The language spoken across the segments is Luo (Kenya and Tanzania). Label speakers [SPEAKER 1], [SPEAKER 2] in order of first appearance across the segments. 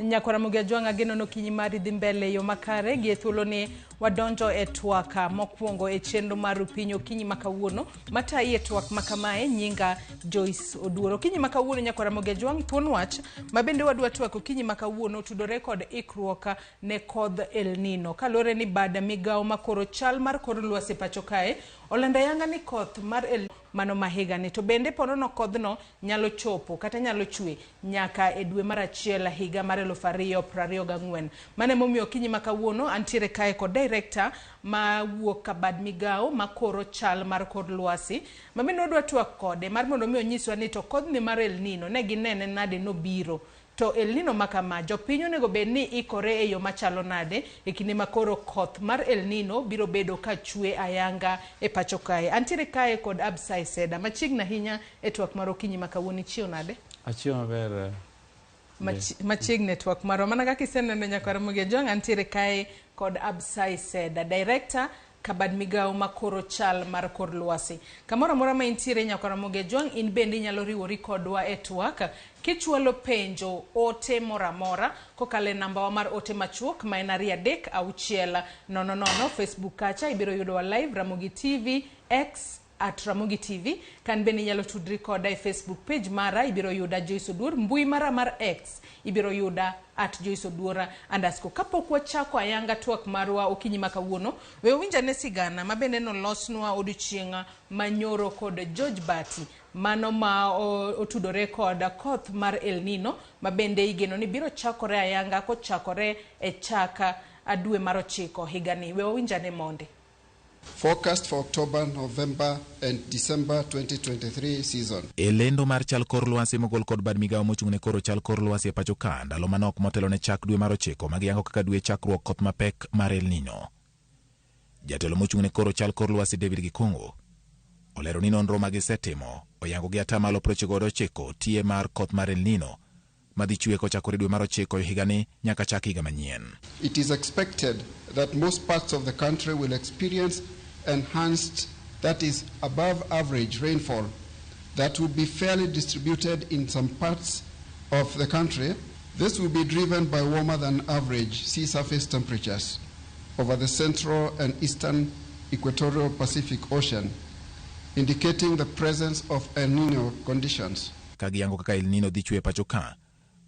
[SPEAKER 1] Nyakwar Ramogi Ajwang' ageno ni okinyi mari dhi mbele e yo makare gi e thuolo ni wadonjo e twak mokwongo e chenro mar Rupiny okinyi ma kawuono matayi e twak ma kamae nyinga Joyce Oduor. Okinyi ma kawuono Nyakwar Ramogi Ajwang' thuon wach ma bende wadwa twak okinyi ma kawuono otudore kod ikruok ne kodh El Nino kaluwore ni bad migawo makoro chal mar kor lwasi e pacho kae olando ayanga ni koth mar El mano ma higani to bende ponono kodhno nyalo chopo kata nyalo chwe nyaka e dwe mar achiel higa mar 2024. Mano emomiyo okinyi ma kawuono antiere kae kod director ma wuok ka bad migawo makoro chal mar kor lwasi ma bende wadwa twak kode mar mondo mi onyiswa ni to kodhni mar El Nino ne ginene nade nobiro To El Nino ma kama, jopiny onego bed ni ikore e yo machalo nade e kinde ma koro koth mar El Nino biro bedo ka chwe ayanga e pacho kae? Antiere kae kod Absai Seda, machiegni ahinya e twak mar okinyi ma kawuono. Ichiew nade?
[SPEAKER 2] Achiew maber.
[SPEAKER 1] Machiegni e twak marwa. Mana kaka iseneno nyakwar Ramogi Ajwang', antiere kae kod Absai Seda, director kabad migawo ma koro chal mar kor lwasi. Kamoro amora ma intiere nyakwar Ramogi Ajwang' in bende inyalo riwori kodwa e twak kichwalo penjo, ote moro amora kokalo e nambawa mar ote machuok ma en 23600. Facebook kacha ibiro yudowa live Ramogi TV, X at Ramogi TV. Kan bende inyalo tudri koda e Facebook page mara, ibiro yuda Joyce Oduor. Mbui mara mar X ibiro yuda at Joyce Oduor underscore. Kapok wachako ayanga twak marwa okinyi ma kawuono, we wawinj ane sigana ma bende nolosnwa odiochieng' manyoro kod George Bati, mano ma otudore kod koth mar El Nino ma bende igeno ni biro chakore ayanga kochakore e chak dwe mar ochiko higani. We wawinj ane mondi.
[SPEAKER 3] Forecast for October, November and December 2023 season.
[SPEAKER 4] E lendo mar chal kor lwasi mogol kod bad migawo mochung' ne koro chal kor lwasi e pacho ka ndalo manok motelo ne chak dwe mar ochiko ma giyango kaka dwe chakruok koth mapek mar El Nino. Jatelo mochung' ne koro chal kor lwasi David Gikungu olero ni nonro ma gisetimo oyango gi atamalo 99 tie mar koth mar El Nino madhi chwe kochakore dwe mar ochiko higani nyaka chak higa manyien.
[SPEAKER 3] It is expected that most parts of the country will experience enhanced, that is above average rainfall that will be fairly distributed in some parts of the country. This will be driven by warmer than average sea surface temperatures over the central and eastern equatorial Pacific Ocean, indicating the presence of El Nino conditions.
[SPEAKER 4] Ka giyango kaka El Nino dhi chwe e pacho ka,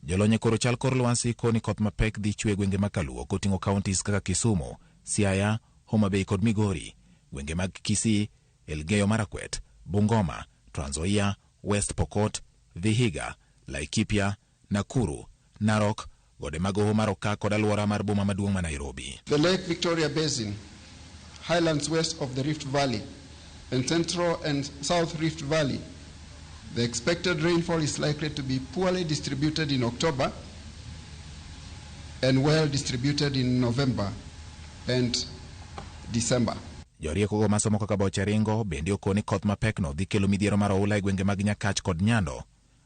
[SPEAKER 4] jolony e koro chal kor lwasi koni koth mapek dhi chwe e gwenge ma kaluo koting'o counties kaka Kisumu, Siaya, Homa Bay kod Migori, gwenge mag Kisii, Elgeyo Marakwet, Bungoma, Trans Nzoia, West Pokot, Vihiga, Laikipia, Nakuru, Narok, gode mag Hoho mar Okak kod alwora mar boma maduong' ma Nairobi.
[SPEAKER 3] The Lake Victoria Basin, highlands west of the Rift Valley, and Central and South Rift Valley. The expected rainfall is likely to be poorly distributed in October and well distributed in November and December.
[SPEAKER 4] Jorieko go masomo kaka boche ringo bende okoni koth mapekno dhi kelo midhiero mar oula e gwenge mag Nyakach kod Nyando.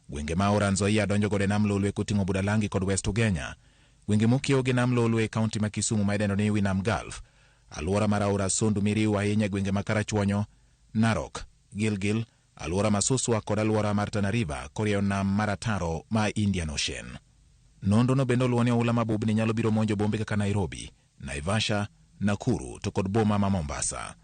[SPEAKER 4] Gwenge ma Aora Nzoia donjo godo e Nam Lolwe koting'o Budalangi kod West Ugenya. Gwenge mokiewo gi Nam Lolwe e kaunti ma Kisumu ma idendo ni Winam Gulf. Alwora mar Aora Sondu miriw ahinya e gwenge ma Karachuonyo, Narok, Gilgil, alwora ma Suswa kod alwora mar Tana River korieyo nam mar ataro ma Indian Ocean. Nonro no bende oluwo ni oula mabubni nyalo biro monjo bombe kaka Nairobi, Naivasha, Nakuru to kod boma ma Mombasa.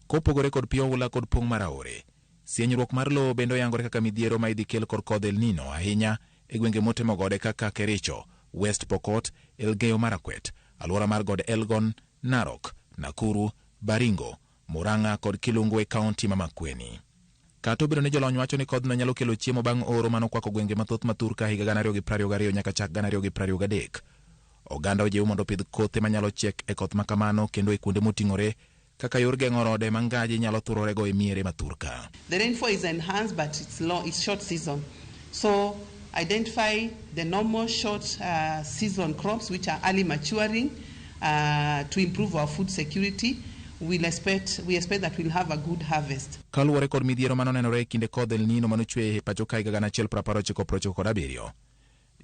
[SPEAKER 4] Kopogore kod pi oula kod pong' mar aore, sienyruok mar lowo bende oyangore kaka midhiero ma idhi kel kod kodh El Nino ahinya e gwenge motimo gode kaka Kericho, West Pokot, Elgeyo Marakwet, alwora mar god Elgon, Narok, Nakuru, Baringo, Murang'a kod Kilungu e kaunti ma Makueni. Kata obedo ni jolony wacho ni kodhno nyalo kelo chiemo bang' oro manokwako gwenge mathoth ma thurka higa 2022 nyaka chak 2023, oganda ojiw mondo opidh kothe manyalo chiek e koth ma kamano kendo e kuonde moting'ore kaka yor geng'o rode ma ngaji nyalo thurorego e miere ma thurka.
[SPEAKER 5] The rainfall is enhanced but it's long, it's short season. So identify the normal short season crops which are early maturing to improve our food security. We'll expect, we expect that we'll have a good harvest.
[SPEAKER 4] Kaluwore kod midhiero manonenore e kinde kodh El Nino manochwe e pacho ka higa 1997,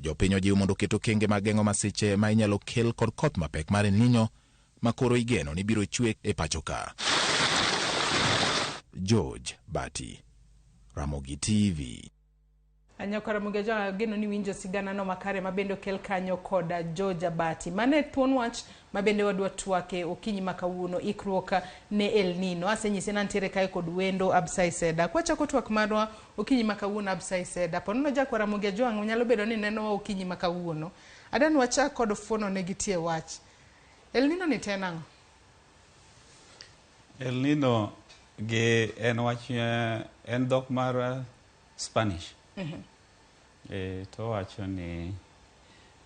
[SPEAKER 4] jopiny ojiw mondo oket okenge mag geng'o masiche ma inyalo kel kod koth mapek mar El Nino ma koro igeno ni biro chwe e pacho ka. George Bati, Ramogi TV.
[SPEAKER 1] Nyakwara Mugejo, ageno ni winjo sigana no makare mabende okel kanyo koda George Abati. Mane thuon wach mabende wadwa twake okinyi ma kawuono, ikruok ne El Nino. Asenyise nantiere kae kod wendo Absai Seda. Kwachako twak marwa okinyi ma kawuono Absai Seda. Ponono jakwara Mugejo ang' nyalo bedo ni nenowa okinyi ma kawuono. Adan wachak kod fuono ne gitie wach. El Nino ni to en ang'o?
[SPEAKER 2] El Nino gi en wach en dhok mar Spanish. To wacho ni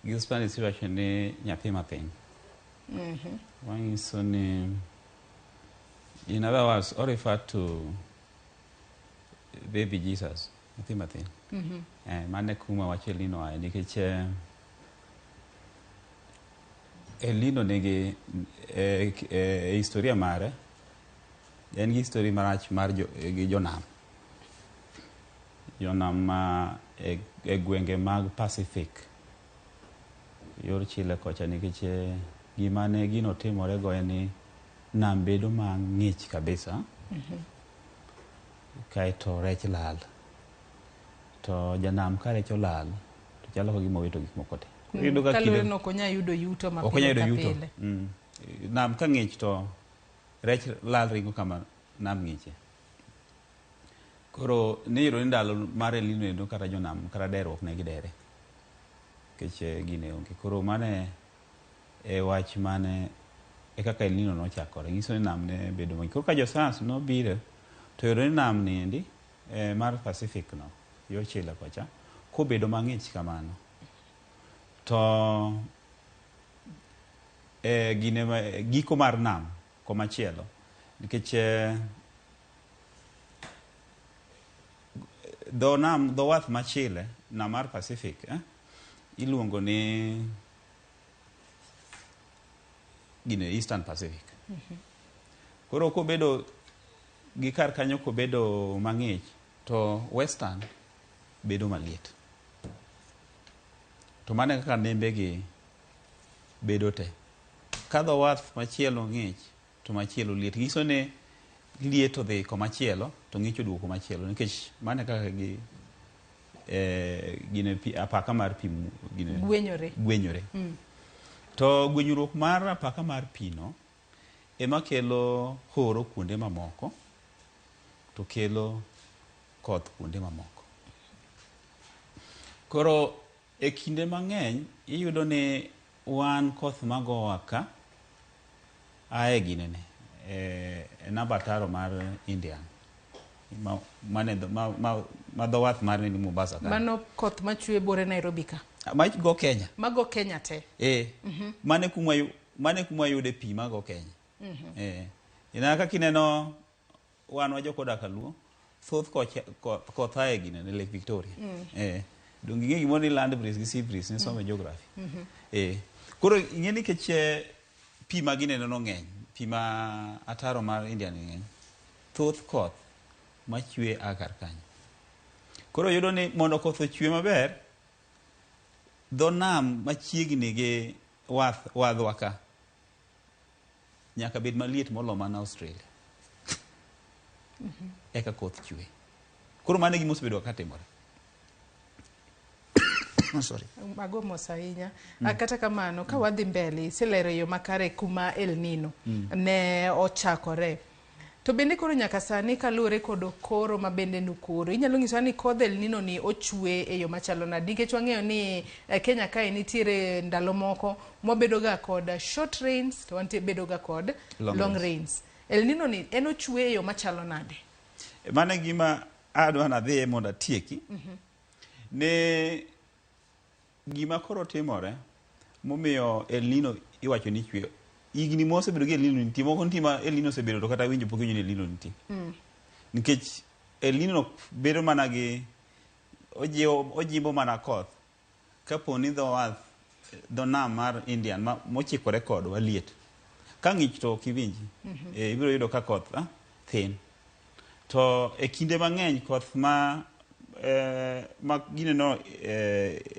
[SPEAKER 2] gi Spanish iwacho ni nyathi mathin. Wanyiso ni in other words o refer to baby Jesus, nyathi mathin. Mano e kuma wach El Nino aye nikech El Nino nigi e historia mare en gi histori marach mar gi jonam. Jonam ma e gwenge mag Pacific yor Chile kocha nikech gima ne gino timore go en ni nam bedo mang'ich kabisa. Kaeto rech lal. To janam ka rech olal to chalo ka gima owito gik moko te. Iyudo ka
[SPEAKER 1] Kaluwore ni ok onyal yudo yuto ma
[SPEAKER 2] ok
[SPEAKER 1] pile
[SPEAKER 2] onyal
[SPEAKER 1] ka
[SPEAKER 2] yudo yuto.
[SPEAKER 1] pile.
[SPEAKER 2] Nam ka ng'ich to rech lal ringo kama nam ng'iche. Koro niyudo ni ndalo mar El Nino endo kata jonam kata derruok ne gidere. Nikech gine onge. Koro mano e wach mane e kaka El Nino nochakore. Nyiso ni nam ne bedo mang'ich. Koro ka jo science nobiro to yudo ni nam ni endi mar Pacific no yo Chile kocha kobedo mang'ich kamano to gine giko mar nam komachielo nikech dho nam dho wath ma Chile nam mar Pacific iluongo ni gine Eastern Pacific. Koro kobedo gi kar kanyo kobedo mang'ich to Western bedo maliet. To mano e kaka nembe gi bedo te. Ka dho wath machielo ng'ich to machielo liet. Nyiso ni liet odhi komachielo to ng'ich oduogo komachielo nikech mano e kaka gi gine pi, apaka mar pi gine
[SPEAKER 1] Gwenyore.
[SPEAKER 2] Gwenyore. To gwenyruok mar apaka mar pi no ema kelo horo kuonde mamoko to kelo koth kuonde mamoko. Koro e kinde mang'eny iyudo ni wan koth magowa ka ae ginene e namba ataro mar Indian ma dho wath mar ni Mombasa ka.
[SPEAKER 1] Mano koth machwe bore Nairobi ka.
[SPEAKER 2] Ma go Kenya.
[SPEAKER 1] Mago Kenya te.
[SPEAKER 2] Mane kuma yude pi mago Kenya. Ina kaka ineno wan wajok odak Luo, thoth koth ae ginene Lake Victoria. Donge ing'e gimoro ni land breeze gi sea breeze ni somo geography. Koro ing'e nikech pi ma gineno no ng'eny, pi ma ataro mar Indian ng'eny, thoth koth machwe a kar kanyo. Koro yudo ni mondo koth ochwe maber, dho nam machiegni gi wadhwa ka nyaka bed maliet molo mana Australia. Eka koth chwe. Koro mano e gima osebedo ka timore. Sorry.
[SPEAKER 1] Mago mos ahinya. Kata kamano, ka wadhi mbele, iselero e yo makare kuma El Nino ne ochakore. To bende koro nyaka sani kaluwore kod koro ma bende nukoro, inyalo nyisowa ni kodh El Nino ni ochwe e yo machalo nade? Nikech wang'eyo ni Kenya kae nitiere ndalo moko mwabedo ga kod short rains to wantie bedo ga kod
[SPEAKER 2] long
[SPEAKER 1] rains.
[SPEAKER 2] Rains.
[SPEAKER 1] El Nino ni en ochwe e yo machalo nade?
[SPEAKER 2] Mano e gima adwa nadhiye mondo atieki. Ne gima koro timore momiyo El Nino iwacho ni chwe. Higni mosebedo gi El Nino nitie, moko nitie ma El Nino osebedo to kata winjo pok iwinjo ni El Nino nitie. Nikech El Nino bedo mana gi ojimbo mana koth kapo ni dho wath dho nam mar Indian mochikore kodwa liet. Ka ng'ich to ok iwinji. Ibiro yudo ka koth thin. To e kinde mang'eny koth ma gineno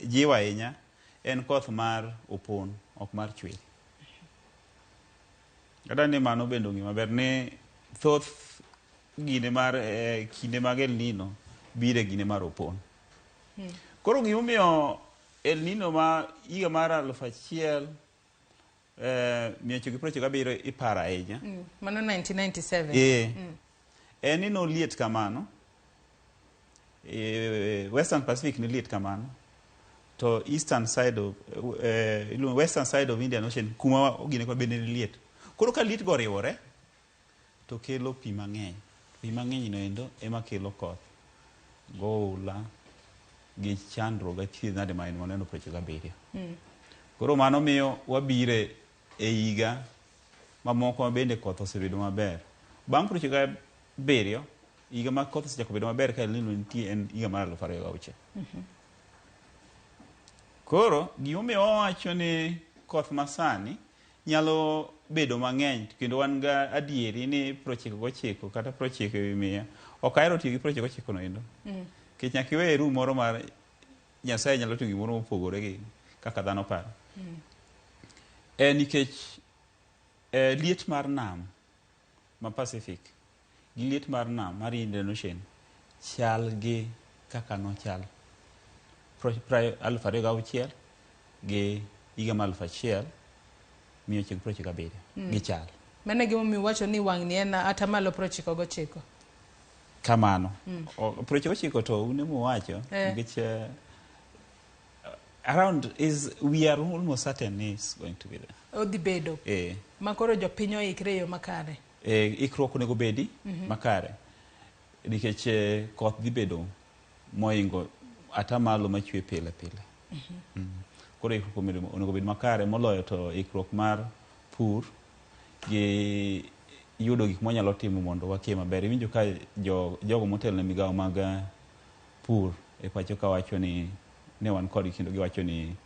[SPEAKER 2] jiwo ahinya en koth mar opon, ok mar chwiri. Kata ni mano bende ong'e maber ni thoth gine mar kinde mag El Nino biro e gine mar opon. Koro gimomiyo El Nino ma higa mar 1997 iparo ahinya.
[SPEAKER 1] Mano 1997.
[SPEAKER 2] En ni noliet kamano. Western Pacific ne liet kamano. To eastern side of western side of Indian Ocean kuma ogine kod bende ne liet. Koro ka liet go oriwore to kelo pi mang'eny. Pi mang'eny no endo ema kelo koth. Goula gi chandruok achiedh nade ma en waneno 97. Koro mano miyo wabire e higa mamoko ma bende koth osebedo maber. Bang' 97, higa ma koth osechako bedo maber ka El Nino nitie en higa mar 2006. Koro gimomiyo wawacho ni koth masani nyalo bedo mang'eny kendo wan ga adieri ni 99 kata 90%. Ok ahero tiyo gi 99 no endo. Nikech nyaka iwe room moro mar Nyasaye nyalo timo gimoro mopogore gi kaka dhano paro. En nikech liet mar nam ma Pacific gi liet mar nam mar Indian Ocean chal gi kaka nochal 2006 gi higa mar 1997 gichal.
[SPEAKER 1] Mano e gimomiyo uwacho ni wang'ni en atamalo 99.
[SPEAKER 2] Kamano. 99 to un ema uwacho nikech around is we are almost certain is going to be there.
[SPEAKER 1] Odhi bedo. Ma koro jopiny oikre e yo makare.
[SPEAKER 2] Ikruok onego bedi makare. Nikech koth dhi bedo moingo atamalo machwe pile pile. Koro ikruok onego bed makare moloyo to ikruok mar pur gi yudo gik mwanyalo timo mondo wakie maber. Iwinjo ka jogo motelo ne migawo mag pur e pacho ka wacho ni ne wan kodgi kendo giwacho ni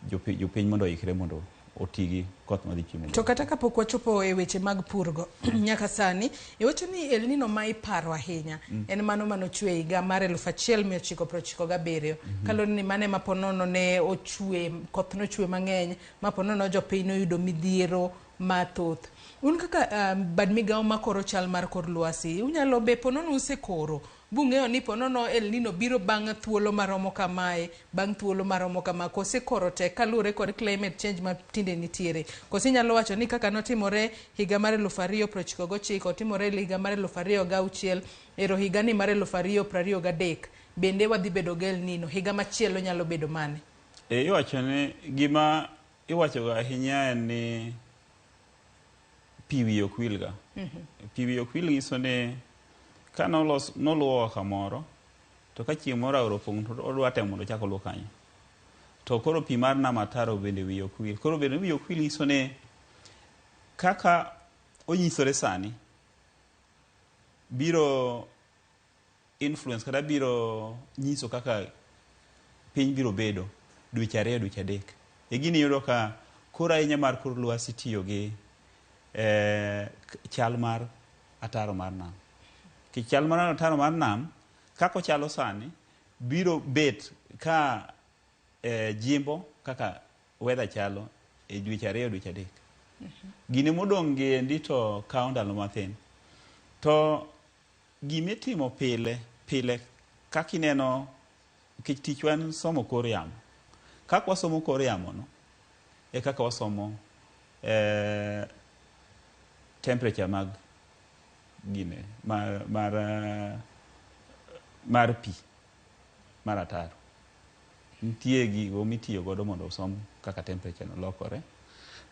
[SPEAKER 2] jopiny mondo oikre mondo oti gi koth madhi chwe.
[SPEAKER 1] To kata kapok wachopo e weche mag purgo, nyaka sani iwacho ni El Nino ma iparo ahinya en mano manochwe higa mar 1997. Kaluwore ni mano ema ponono ne ochwe, koth nochwe mang'eny ma ponono jopiny noyudo midhiero mathoth. Un kaka bad migawo makoro chal mar kor lwasi, unyalo be ponono usekoro bung'eyo ni ponono El Nino biro bang' thuolo maromo kamae, bang' thuolo maromo kama, kose koro tek kaluwore kod climate change ma tinde nitiere. Kose inyalo wacho ni kaka notimore higa mar 2099, otimore higa mar 2006, ero higa ni mar 2023, bende wadhi bedo gi El Nino, higa machielo nyalo bedo mane?
[SPEAKER 2] Iwacho ni gima iwacho ga ahinya en ni pi wiye ok wil ga. Pi wiye ok wil nyiso ni ka noluowa kamoro, to ka chieng' moro aora opong' to odwa temo mondo ochak oluo kanyo. To koro pi mar nam ataro bende wiye ok wil. Koro bedo ni wiye ok wil nyiso ni kaka onyisore sani biro influence kata biro nyiso kaka piny biro bedo dweche 2 dweche 3. E gini iyudo ka koro ahinya mar kor lwasi tiyo gi chal mar ataro mar nam. Nikech chal mar ataro mar nam kaka ochalo sani biro bet ka jimbo kaka weather chalo e dweche 2 dweche 3. Gine modong' gi endi to kawo ndalo mathin. To gimitimo pile pile kaka ineno nikech tichwa en somo kor yamo. Kaka wasomo kor yamo no e kaka wasomo temperature mag gine mar pi mar ataro. Nitie gigo mitiyo godo mondo osom kaka temperature no lokore.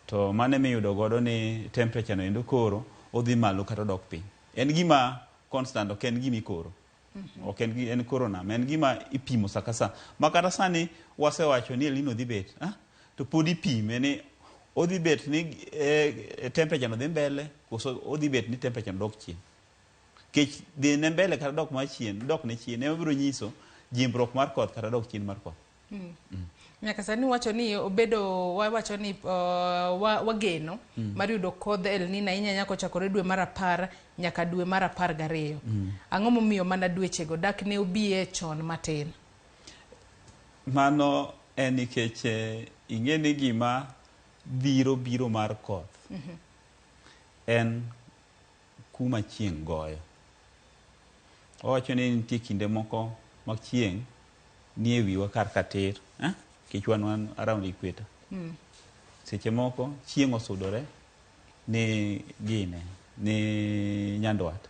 [SPEAKER 2] To mano emiyudo godo ni temperature no endo koro odhi malo kata odok piny. En gima constant, ok en gima ikoro. Ok en koro nam, en gima ipimo sa ka sa. Ma kata sani wasewacho ni El Nino dhi bet, to pod ipime ni odhi bet ni temperature no dhi mbele koso odhi bet ni temperature no dok chien. Kech dhi ne mbele kata dok machien, dok ne chien ema biro nyiso jimbruok mar koth kata dok chien mar koth.
[SPEAKER 1] Nyaka sani wacho ni obedo wawacho ni wageno mar yudo kodh El Nino ahinya ahinya kochakore dwe mar 10 nyaka dwe mar 12. Ang'o momiyo mana dwechego dak ne obie chon matin?
[SPEAKER 2] Mano en nikech ing'e ni gima dhiro biro mar koth en kuma chieng' goyo. Owacho ni nitie kinde moko ma chieng' nie wiwa kar katir, eh? Nikech wan wan around equator. Seche moko chieng' osudore ni gine ni nyandwat,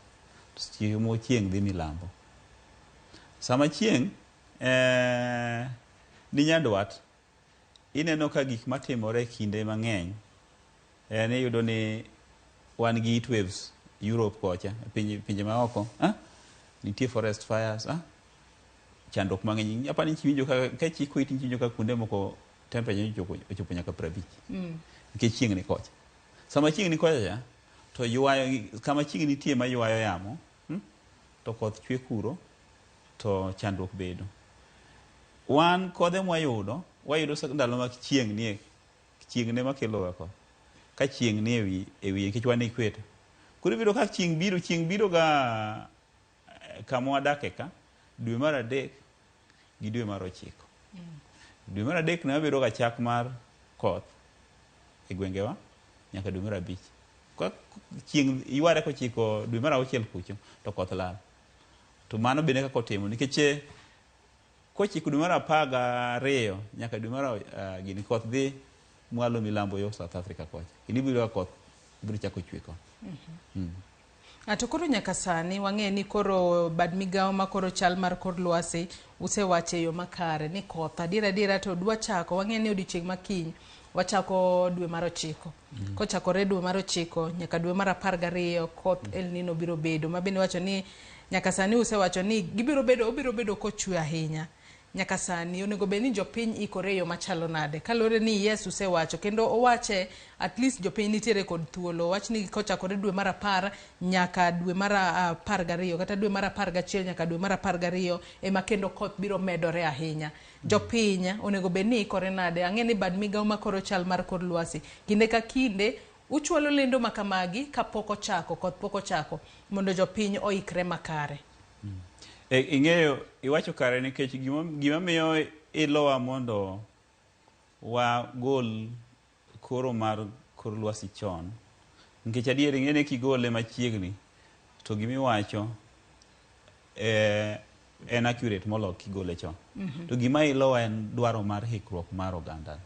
[SPEAKER 2] to seche moko chieng' dhi milambo. Sama chieng' ni nyandwat, ineno ka gik matimore kinde mang'eny en iyudo ni wan gi heat waves Europe kocha, pinje maoko, eh? Nitie forest fires, eh? Chandruok mang'eny. Apani iwinjo ka chiko iti iwinjo ka kuonde moko temperature ochopo nyaka 50 nikech chieng' ni kocha. Sama chieng' ni kocha cha, to ywayo kama chieng' nitie ma ywayo yamo, To koth chwe kuro to chandruok bedo. Wan kodhe mwayudo, wayudo ndalo ma chieng' nie, chieng' ne makelo ga koth. Ka chieng' nie wi e wiye nikech wan e equator. Koro ibiro ka chieng' biro ga kama wadake ka dwe mar 3 gi dwe mar 9. Dwe mar 3 ne wabedo ga chak mar koth e gwengewa nyaka dwe mar 5. Ka chieng' yware kochiko dwe mar 6 kucho to koth lal. To mano bende kaka otimo nikech kochiko dwe mar 12 nyaka dwe mar gini koth dhi mwalo milambo yo South Africa kocha. Kendo ibiro ka koth biro chako chwe koth.
[SPEAKER 1] To koro nyaka sani wang'e ni koro bad migawo ma koro chal mar kor lwasi usewacho e yo makare ni koth adiera adiera to dwa chako wang'e ni odiochieng' ma kiny wachako dwe mar 9. Kochakore dwe mar 9 nyaka dwe mar 12 koth El Nino biro bedo. Ma bende wacho ni nyaka sani usewacho ni gibiro bedo obiro bedo kochwe ahinya. Nyaka sani onego bed ni jopiny ikore e yo machalo nade kaluwore ni yes usewacho kendo owache at least jopiny nitiere kod thuolo wach ni kochakore dwe mar 10 nyaka dwe mar 12 kata dwe mar 11 nyaka dwe mar 12 ema kendo koth biro medore ahinya. Jopiny onego bed ni ikore nade? Ang'e ni bad migawo makoro chal mar kor lwasi kinde ka kinde uchwalo lendo makamagi kapok ochako koth pok ochako mondo jopiny oikre makare.
[SPEAKER 2] Ing'eyo iwacho kare nikech gima miyo ilowa mondo wagol koro mar kor lwasi chon nikech adier ing'e ni kigole machiegni to gimiwacho en accurate molo kigole chon. To gima ilowa en dwaro mar hikruok mar oganda.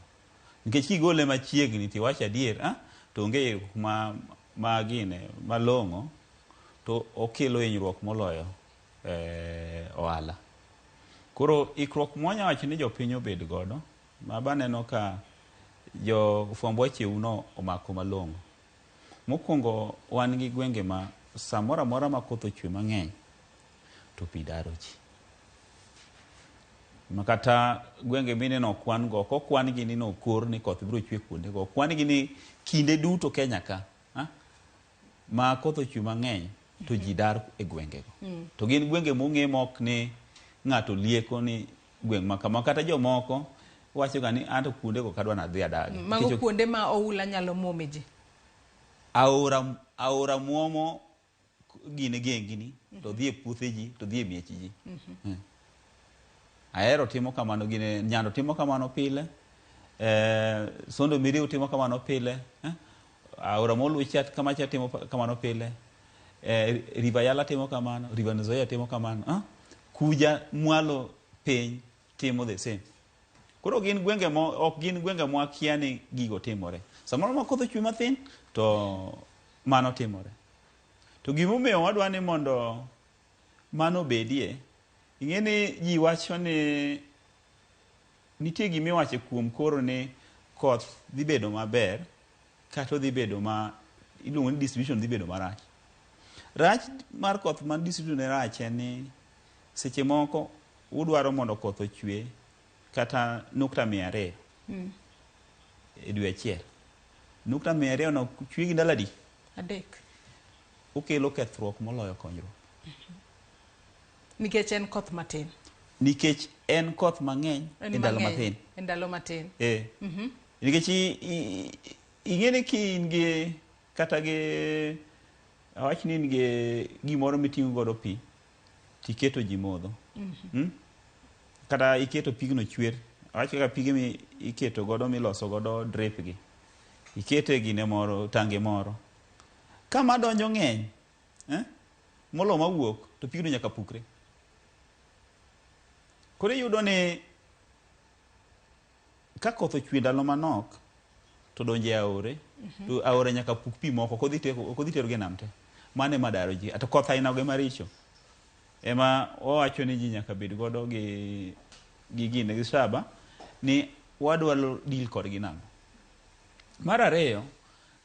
[SPEAKER 2] Nikech kigole machiegni tiwacho adier, to onge hikruok ma gine malong'o to okelo hinyruok moloyo ohala. Koro ikruok mwanya wacho ni jopiny obed godo, ma baneno ka jo fwamb wacheu no omako malong'o. Mokwongo wan gi gwenge ma samoro amora ma koth ochwe mang'eny to pi daro ji. Ma kata gwenge mineno kwan go, ok okwan gi ni nokor ni koth biro chwe kuonde go. Okwan gi ni kinde duto Kenya ka, ma koth ochwe mang'eny to ji dar e gwengego. To gin gwenge mong'e mok ni ng'ato lieko ni gweng' ma kama kata jomoko wacho ga ni anto kuondego kadwa nadhi adagi.
[SPEAKER 1] Mago kuonde ma oula nyalo muome ji.
[SPEAKER 2] Aora muomo gine gengini to dhi e puothe ji to dhi e miech ji. Ahero timo kamano gine Nyando timo kamano pile, Sondo Miriu timo kamano pile, Aora Molucha kamacha timo kamano pile, River Yala timo kamano, River Nzoia timo kamano, Kuja mwalo piny timo the same. Koro gin gwenge mo ok gin gwenge mwakia ni gigo timore. Samoro ma koth ochwe mathin to mano timore. To gimomiyo wadwa ni mondo mano obedie, ing'e ni ji wacho ni nitie gimiwacho kuom koro ni koth dhi bedo maber kata odhi bedo ma iluongo ni distribution dhi bedo marach. Rach mar koth ma distribution ne rach en ni seche moko udwaro mondo koth ochwe kata nukta 200 e dwe achiel. Nukta 200 no chwe gi ndalo adi?
[SPEAKER 1] 3.
[SPEAKER 2] Okelo kethruok moloyo konyruok.
[SPEAKER 1] Nikech en koth matin.
[SPEAKER 2] Nikech en koth mang'eny e ndalo matin.
[SPEAKER 1] E ndalo matin.
[SPEAKER 2] Nikech ing'e ni ki in gi kata gi awach ni in gi gimoro miting'o godo pi tiketo ji modho. Kata iketo pigno chwer. Awach kaka pige mi iketo godo miloso godo drip gi. Ikete gine moro, tange moro. Kama donjo ng'eny, molo mawuok to pigno nyaka pukre. Koro iyudo ni ka koth ochwe ndalo manok to donjo e aore, to aora nyaka puk pi moko, ok odhi terogi e nam te. Mano ema daro ji. To koth ainago ema richo. Ema wawacho ni ji nyaka bed godo gi gine gi saba ni wadwaro deal kodgi nang'o. Mar ariyo,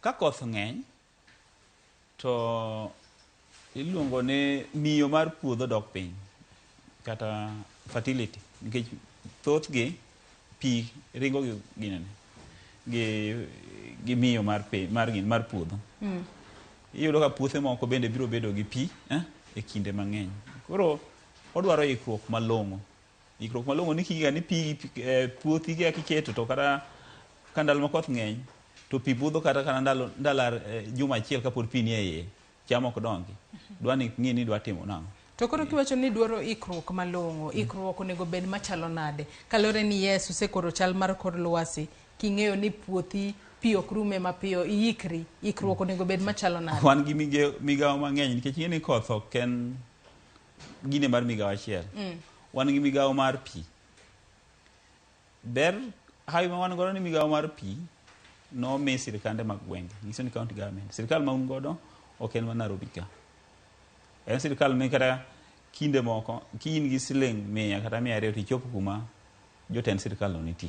[SPEAKER 2] ka koth ng'eny to iluongo ni miyo mar puodho dok piny kata fertility, nikech thothgi pi ringo gi ginene gi miyo mar piny mar gin mar puodho. Iyudo ka puothe moko bende biro bedo gi pi e kinde mang'eny. Koro odwaro ikruok malong'o. Ikruok malong'o ni king'eyo ni pi puothi kaka iketo to kata ka ndalo ma koth ng'eny to pi budho kata ndalo juma achiel kapod pi ni e iye, cham ok dongi. Dwa ni ng'i ni dwa timo nang'o.
[SPEAKER 1] To koro kiwacho ni dwaro ikruok malong'o, ikruok onego bed machalo nade? Kaluwore ni yes, usekoro chal mar kor lwasi, king'eyo ni puothi pi ok rume mapiyo, iikri, ikruok onego bed machalo nade?
[SPEAKER 2] Wan gi migawo mang'eny nikech ing'e ni koth ok en gine mar migawo achiel. Wan gi migawo mar pi. Ber hawi ma wan godo ni migawo mar pi nomi sirikande mag gwenge, nyiso ni county government. Sirikal ma un godo ok en ma Nairobi ka. En sirikal mi kata kinde moko ki in gi siling 100 kata 200 to ichopo kuma jotend sirikal no nitie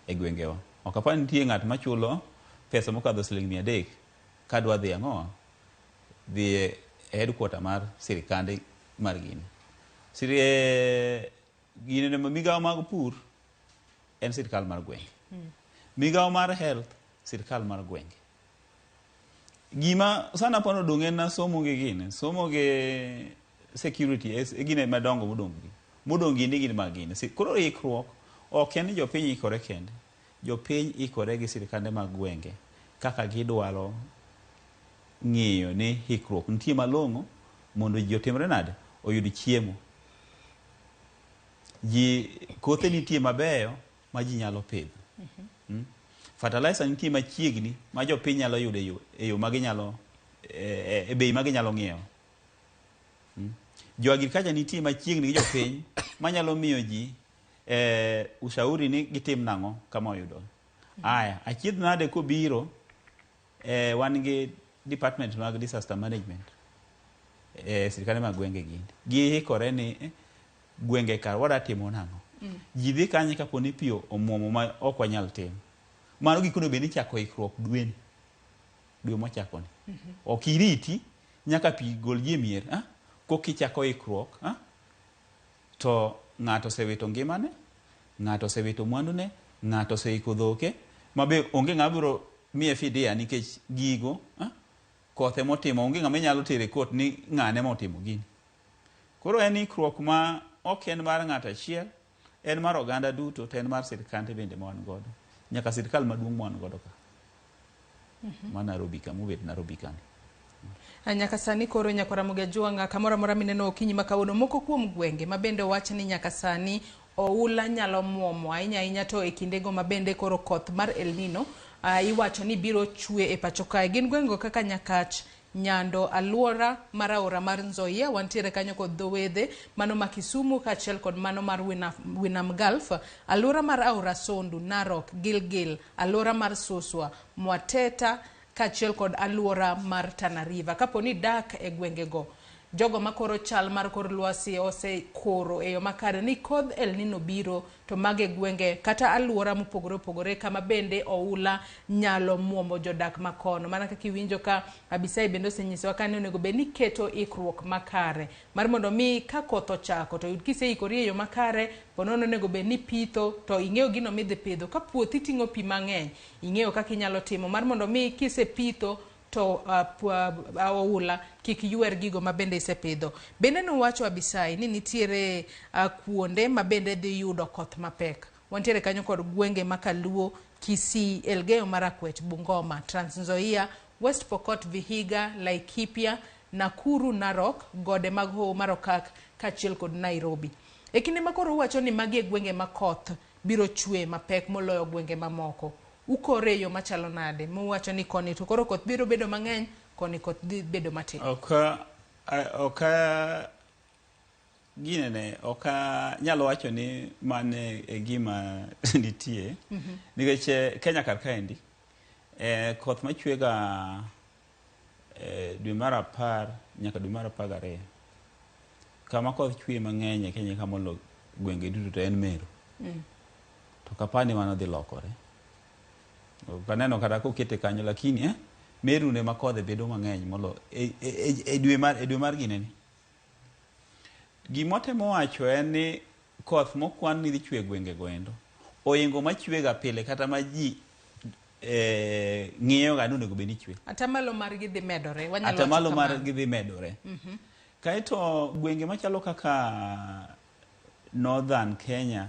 [SPEAKER 2] e gwengewa. Ok apar ni nitie ng'at machulo pesa mokadho siling 300 kadwa dhi ang'o? Dhi e headquarter mar sirikande mar gini. Gini migawo mag pur en sirikal mar gwenge. Migawo mar health sirikal mar gwenge. Gima sana pano odong' en somo gi gini, somo gi security e gine madongo modong' gi. Modong' gini gin mag gini. Koro ikruok ok en ni jopiny ikore kende. Jopiny ikore gi sirikande mag gwenge kaka gidwaro ng'iyo ni ikruok nitie malong'o mondo ji otimre nade oyud chiemo. Ji kothe nitie mabeyo ma ji nyalo pidho. Fertilizer nitie machiegni ma jopiny nyalo yudo e yo maginyalo e bei maginyalo ng'iewo. Jo agriculture nitie machiegni gi jopiny manyalo miyo ji ushauri ni gitim nang'o kama oyudo. Aya, achiedh nade kobiro wan gi department mag disaster management sirikande mag gwenge gi. Giikore ni gwenge kar wadwa timo nang'o. Ji dhi kanye kapo ni pi omuomo ma ok wanyal timo. Mano gik onego bed ni ichako ikruok dweni. Dwe mwachako ni. Ok iriti nyaka pi gol ji e mier, koka ichako ikruok, to ng'ato osewito ngimane, ng'ato osewito mwandune, ng'ato oseiko dhoke, ma be onge ng'ama biro miye fidia nikech gigo, kothe motimo, onge ng'ama inyalo tero e court ni ng'ane motimo gini. Koro en ikruok ma ok en mar ng'ato achiel, en mar oganda duto, to en mar sirikande bende ma wan godo. Nyaka sirikal maduong' ma wan godo ka. Ma Nairobi ka, mobet Nairobi ka ni.
[SPEAKER 1] Nyaka sani koro nyaka Ramogi Ajwang'a kamoro amora mineno okinyi ma kawuono moko kuom gwenge ma bende owach ni nyaka sani oula nyalo muomo ahinya ahinya to e kindego ma bende koro koth mar El Nino iwacho ni biro chwe e pacho kae. Gin gwengego kaka Nyakach, Nyando, aluora mar aora mar Nzoia, wantiere kanyo kod dho wedhe, mano ma Kisumu kaachiel kod mano mar Winam Gulf, aluora mar aora Sondu, Narok, Gilgil, aluora mar Suswa, Mwateta kaachiel kod aluora mar Tana River. Kapo ni dak e gwengego, jogo makoro chal mar kor lwasi osekoro e yo makare ni kodh El Nino biro, to mage gwenge kata aluora mopogore opogore kama bende oula nyalo muomo jodak makono. Mana kaka iwinjo ka Abisai bende osenyisowa ka ni onego bed ni keto ikruok makare mar mondo mi ka koth ochako to yud kiseikori e yo makare, ponono onego bed ni pitho to ing'eyo gino midhi pidho. Ka puothi ting'o pi mang'eny, ing'eyo kaka inyalo timo mar mondo mi kisepitho to oula kik ywer gigo ma bende isepidho. Bende nowacho Abisai ni nitiere kuonde ma bende dhi yudo koth mapek. Wantiere kanyo kod gwenge ma Kaluo, Kisii, Elgeyo Marakwet, Bungoma, Trans Nzoia, West Pokot, Vihiga, Laikipia, Nakuru, Narok, gode mag Hoho mar Okak kaachiel kod Nairobi. E kinde ma koro uwacho ni magi e gwenge ma koth biro chwe mapek moloyo gwenge mamoko, ukore e yo machalo nade? Muwacho ni koni to koro koth biro bedo mang'eny, koni koth dhi bedo matin.
[SPEAKER 2] Ok ginene ok anyalo wacho ni mane e gima nitie nikech Kenya kar kaendi koth machwega dwe mar 10 nyaka dwe mar 12 kama koth chwe mang'eny e Kenya kamolo gwenge duto to en Meru. To kapani mano dhi lokore. Ok aneno kata kokete kanyo lakini Meru ne ma kodhe bedo mang'eny molo e dwe mar ginene. Gimotemo wacho en ni koth mokwan ni dhi chwe e gwenge goendo oingo machwega pile kata ma ji ng'iyo ga ni onego bed ni chwe.
[SPEAKER 1] Atamalo margi dhi medore. Wanyalo
[SPEAKER 2] atamalo margi dhi medore. Kaeto gwenge machalo kaka Northern Kenya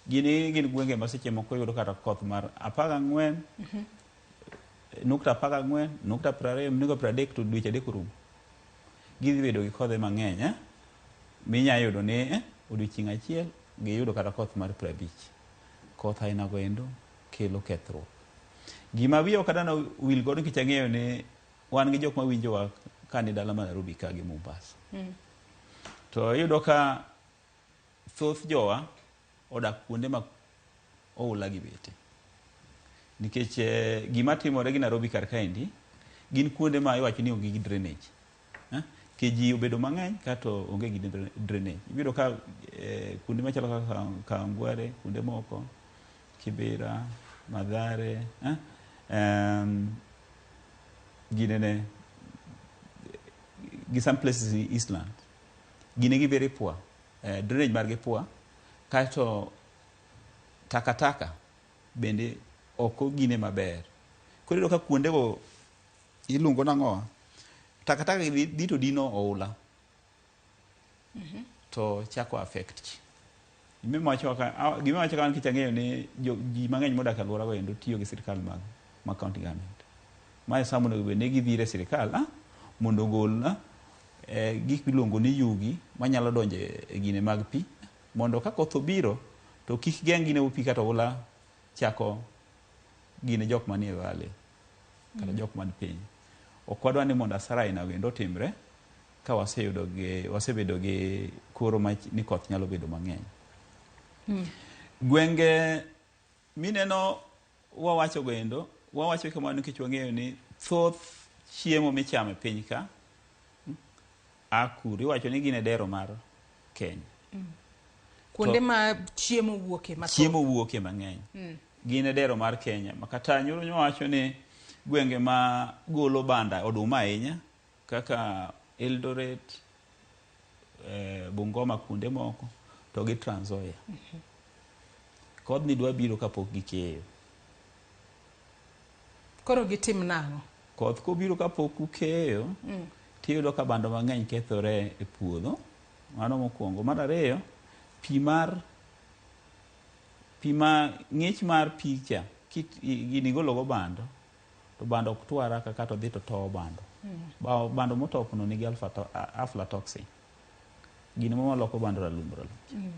[SPEAKER 2] gin gwenge ma seche moko yudo kata koth mar 14 nukta 14 nukta 20 nukta 30 to dweche 3 orumo. Gidhi bedo gi kodhe mang'eny minya yudo ni odiochieng' achiel giyudo kata koth mar 50. Koth aina go endo kelo kethruok. Gima wiya ok adwa wil godo nikech ang'eyo ni wan gi jok mawinjowa ka ni dala ma Nairobi ka gi Mombasa. To iyudo ka thoth jowa odak kuonde ma oula gi bete. Nikech gima timore gi Nairobi kar kaendi gin kuonde ma iwacho ni onge gi drainage. Ke ji obedo mang'eny kato onge gi drainage. Ibiro ka kuonde machalo kaka Kawangware, kuonde moko, Kibera, Mathare, ginene gi some places in Eastland. Gine gi very poor. Drainage margi poor. Kaeto takataka bende ok ogine maber. Koro iyudo ka kuondego iluongo nang'o? Takataka dhi to dino oula. To chako affect ji. Gima wacho ka nikech ang'eyo ni ji mang'eny modak e alwora go endo tiyo gi sirikal mag county government. Mae sama onego bed ni gidhi ir sirikal mondo ogol gik miluongo ni yugi manyalo donjo e gine mag pi mondo ka koth obiro to kik geng' gine pi kata oula chako gine jok manie valley kata jok man piny. Ok wadwa ni mondo asara aina go endo otimre ka wasebedo gi koro ni koth nyalo bedo mang'eny. Gwenge mineno wawacho go endo, wawacho kamano nikech wang'eyo ni thoth chiemo michamo e piny ka a kuro. Iwacho ni gin e dero mar Kenya.
[SPEAKER 1] Kuonde ma chiemo wuoke mathoth.
[SPEAKER 2] Chiemo wuoke mang'eny. Gin e dero mar Kenya. Makata nyoro wacho ni gwenge ma golo banda oduma ahinya kaka Eldoret, Bungoma kuonde moko to gi Trans Nzoia. Kodhni dwa biro kapok gikeyo.
[SPEAKER 1] Koro gitim nang'o?
[SPEAKER 2] Koth kobiro kapok ukeyo, tiyudo ka bando mang'eny kethore e puodho. Mano mokwongo. Mar ariyo, pi ma ng'ich mar pi cha gini gologo bando to bando ok tuo haraka kata odhi to towo bando. Bando motopno nigi aflatoxin. Gino maloko bando ralum ralum.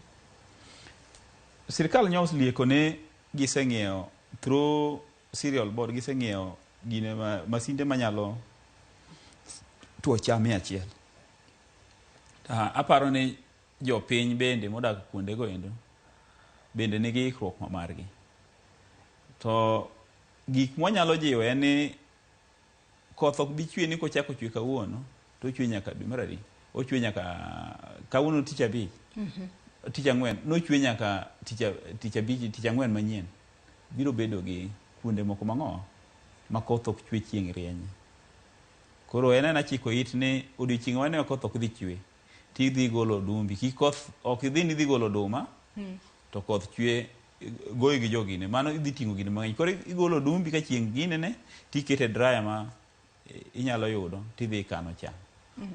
[SPEAKER 2] Sirikal nyo oselieko ni giseng'iewo through cereal board giseng'iewo gine masinde manyalo tuo cham 100. Aparo ni jopiny bende modak kuonde go endo bende nigi ikruok ma margi. To gik mwanyalo jiwo en ni koth ok bi chwe ni kochako chwe kawuono to ochwe nyaka dwe mar ariyo. Ochwe nyaka kawuono tich abich. Tich ang'wen nochwe nyaka tich abich tich ang'wen manyien. Biro bedo gi kuonde moko mang'o ma koth ok chwe chieng' rieny. Koro en ena chiko it ni odiochieng' waneno koth ok dhi chwe tidhi golo odumbi. Kik koth ok idhi ni idhi golo oduma to koth chwe goyi gi jogine. Mano idhi ting'o gine mang'eny. Koro igolo odumbi ka chieng' ginene tikete dryer ma inyalo yudo tidhi ikano cham.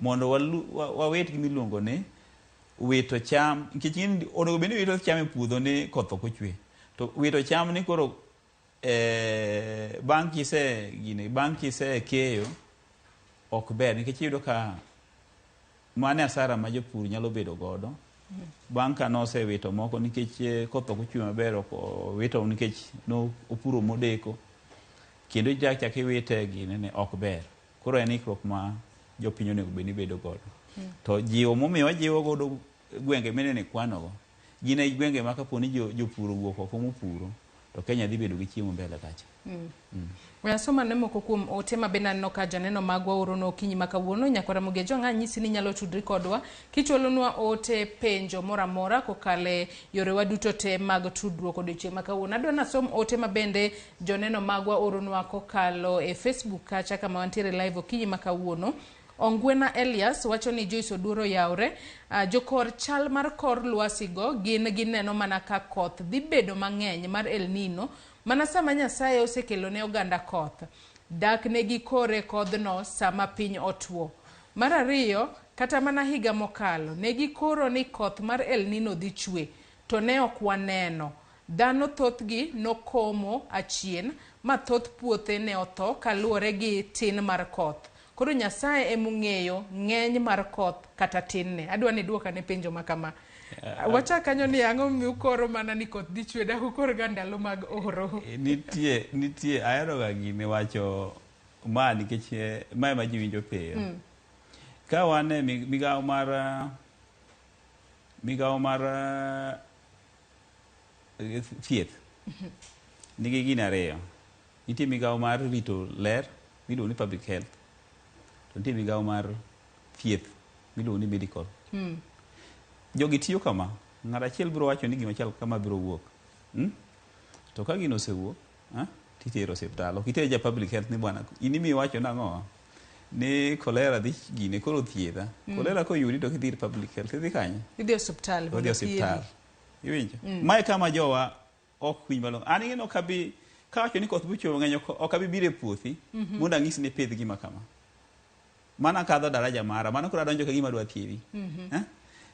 [SPEAKER 2] Mondo wawit gimiluongo ni wito cham nikech onego bed ni wito cham e puodho ni koth ok ochwe. To wito cham ni koro bang' kise gine bang' kise keyo ok ber nikech iyudo ka mano asara ma jopur nyalo bedo godo bang' ka nosewito moko nikech koth ok ochwe maber ok owito nikech no opuro modeko kendo ichak iwite ginene ok ber. Koro en ikruok ma jopiny onego bed ni bedo godo. To jiwo momiyo wajiwo godo gwenge minene kwanogo gin e gwenge ma kapo ni jopur owuok oko mopuro to Kenya dhi bedo gi chiemo mbele kacha.
[SPEAKER 1] We asoma ne moko kuom ote ma bende aneno ka joneno magwa orono okinyi ma kawuono. Nyakwara Mugejo ng'a nyisi ni inyalo tudri kodwa kichwalonwa ote penjo moro amora kokale yorewa duto te mag tudruok odiochieng' ma kawuono. Adwa nasom ote ma bende joneno magwa oronwa kokalo e Facebook kacha kama wantiere live okinyi ma kawuono. Ongwena Elias wacho ni Joyce Oduor oyawre. Jokor chal mar kor lwasi go gin gineno mana ka koth dhi bedo mang'eny mar El Nino mana sama Nyasaye osekelo ne oganda koth. Dak ne gikore kodhno sama piny otwo. Mar ariyo, kata mana higa mokalo, ne gikoro ni koth mar El Nino dhi chwe, to ne ok waneno. Dhano thothgi nokomo achien, ma thoth puothe ne otho kaluwore gi tin mar koth. Koro Nyasaye emong'eyo ng'eny mar koth kata tinne. Adwa ni iduoka ne penjo ma kama. Wachak kanyo ni ang'o momiyo ukoro mana ni koth dhi chwe dak ukor ga ndalo mag oro.
[SPEAKER 2] Nitie ahero ga gini wacho ma nikech ma ema ji winjo piyo. Ka wan e migawo mar thieth nigi gini ariyo. Nitie migawo mar rito ler miluongo ni public health, to nitie migawo mar thieth miluongo ni medical. Jogi tiyo kama, ng'ato achiel biro wacho ni gima chal kama biro wuok. To ka gino osewuok, titero osiptal. Ok iter ja public health ni bwana, in imi wacho nang'o? Ni kolera dhi gine koro thiedha. Kolera koyudi to kidhi ir public health, idhi kanye?
[SPEAKER 1] Idhi osiptal.
[SPEAKER 2] Odhi
[SPEAKER 1] mondo thiedhi.
[SPEAKER 2] osiptal. Iwinjo? Mae kama jowa ok winj malong'o. An ing'e ni ok abi kawacho ni koth biro chwe mang'eny ok abi biro e puothi mondo ang'isi ni pidh gima kama. Mana kadho daraja mara, mano koro adonjo ka gima adwa thiedhi. Eh?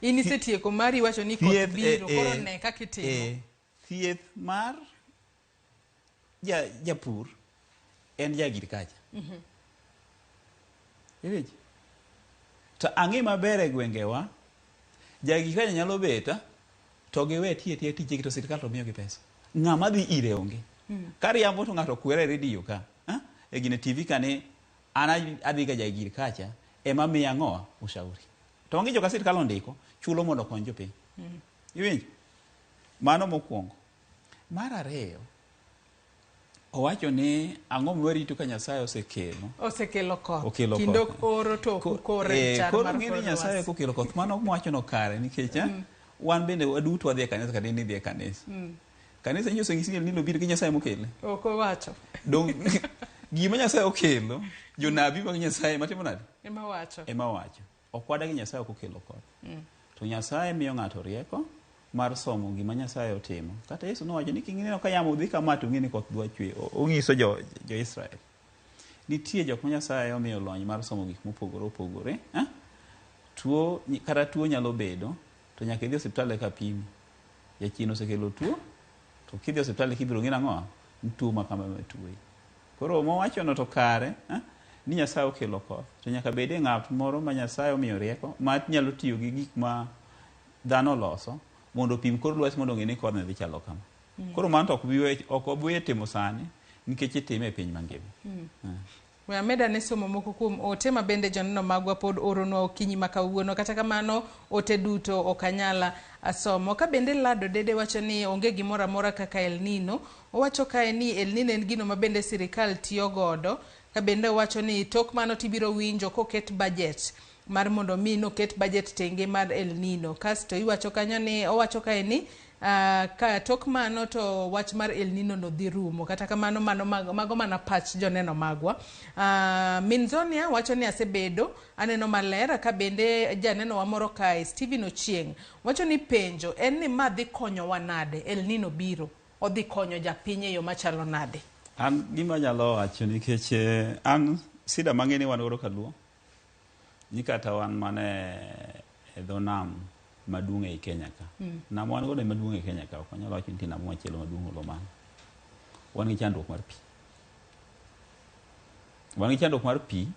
[SPEAKER 1] In isetieko mari iwacho ni koth
[SPEAKER 2] Thieth,
[SPEAKER 1] biro, koro ne kaka itimo.
[SPEAKER 2] Thieth mar japur en ja agriculture. Iwinjo? To ang'e maber e gwengewa, ja agriculture nyalo bet to giwe tiyo atiya tijegi to sirikal to miyogi pesa. Ng'ama dhi ire onge. Ka riambo to ng'ato kwere e redio ka, e gine TV ka ni an adhi ga ja agriculture ema miya ang'o ushauri. To onge joka sirikal ondiko chulo mondo okony jopiny. Iwinjo? Mano mokwongo. Mar ariyo, owacho ni ang'o mwarito ka Nyasaye osekelo
[SPEAKER 1] Osekelo koth.
[SPEAKER 2] Okelo
[SPEAKER 1] Kinde
[SPEAKER 2] koth.
[SPEAKER 1] oro to ok ukore chal
[SPEAKER 2] Koro
[SPEAKER 1] mar
[SPEAKER 2] ng'e
[SPEAKER 1] kor
[SPEAKER 2] ni Nyasaye
[SPEAKER 1] lwasi.
[SPEAKER 2] kokelo koth mano mwacho no kare nikech wan bende waduto wadhi e kanisa kata in idhi e kanisa. Kanisa nyiso nyisi ni El Nino biro gi Nyasaye mokele.
[SPEAKER 1] Ok owacho.
[SPEAKER 2] Dong gima Nyasaye okelo, jonabi mag Nyasaye matimo nade?
[SPEAKER 1] Ema wacho.
[SPEAKER 2] Ema wacho. Ok wadagi Nyasaye ok okelo koth. To Nyasaye miyo ng'ato rieko mar somo gima Nyasaye otimo. Kata Yesu nowacho ni kineno ka yamo dhi kama to ng'e ni koth dwa chwe. Onyiso jo Israel. Nitie jok ma Nyasaye omiyo lony mar somo gik mopogore opogore. Eh? Tuo, kata tuo nyalo bedo, to nyaka idhi osiptal eka pimi. Jachien osekelo tuo, to kidhi osiptal eka ibiro ng'e nang'o? Ni tuo ma kama ema tuoyi. Koro mowachono to kare, eh? Ni Nyasaye okelo koth. To nyaka bedie ng'at moro ma Nyasaye omiyo rieko, ma nyalo tiyo gi gik ma dhano oloso, mondo opim kor lwasi mondo ong'e ni kodhni dhi chalo kama. Koro mano to ok wabi weyo timo sani, nikech itime e piny mangima.
[SPEAKER 1] We amed ane somo moko kuom ote ma bende joneno magwa pod oronwa okinyi ma kawuono. Kata kamano, ote duto ok anyal somo. Ka bende Lado Dede wacho ni onge gimoro amora kaka El Nino. Owacho kae ni El Nino en gino ma bende sirikal tiyo godo. Ka bende owacho ni tok mano tibiro winjo koket budget mar mondo mi noket budget tenge mar El Nino. Kasto iwacho kanyo ni owacho kae ni ka tok mano to wach mar El Nino no dhi rumo. Kata kamano mano mago mana pach joneno magwa. Minzonia wacho ni asebedo aneno maler ka bende janeno wa moro kae Stephen Ochieng wacho ni penjo en ni ma dhi konyowa nade? El Nino biro odhi konyo japiny e yo machalo nade?
[SPEAKER 2] An gima anyalo wacho nikech an sida mang'e ni wan godo kaluo ni kata wan mana e dho nam maduong' ei Kenya ka. Nam wan godo maduong' e Kenya ka, ok wanyal wacho ni nitie nam machielo maduong' molo mano. Wan gi chandruok mar pi. Wan gi chandruok mar pi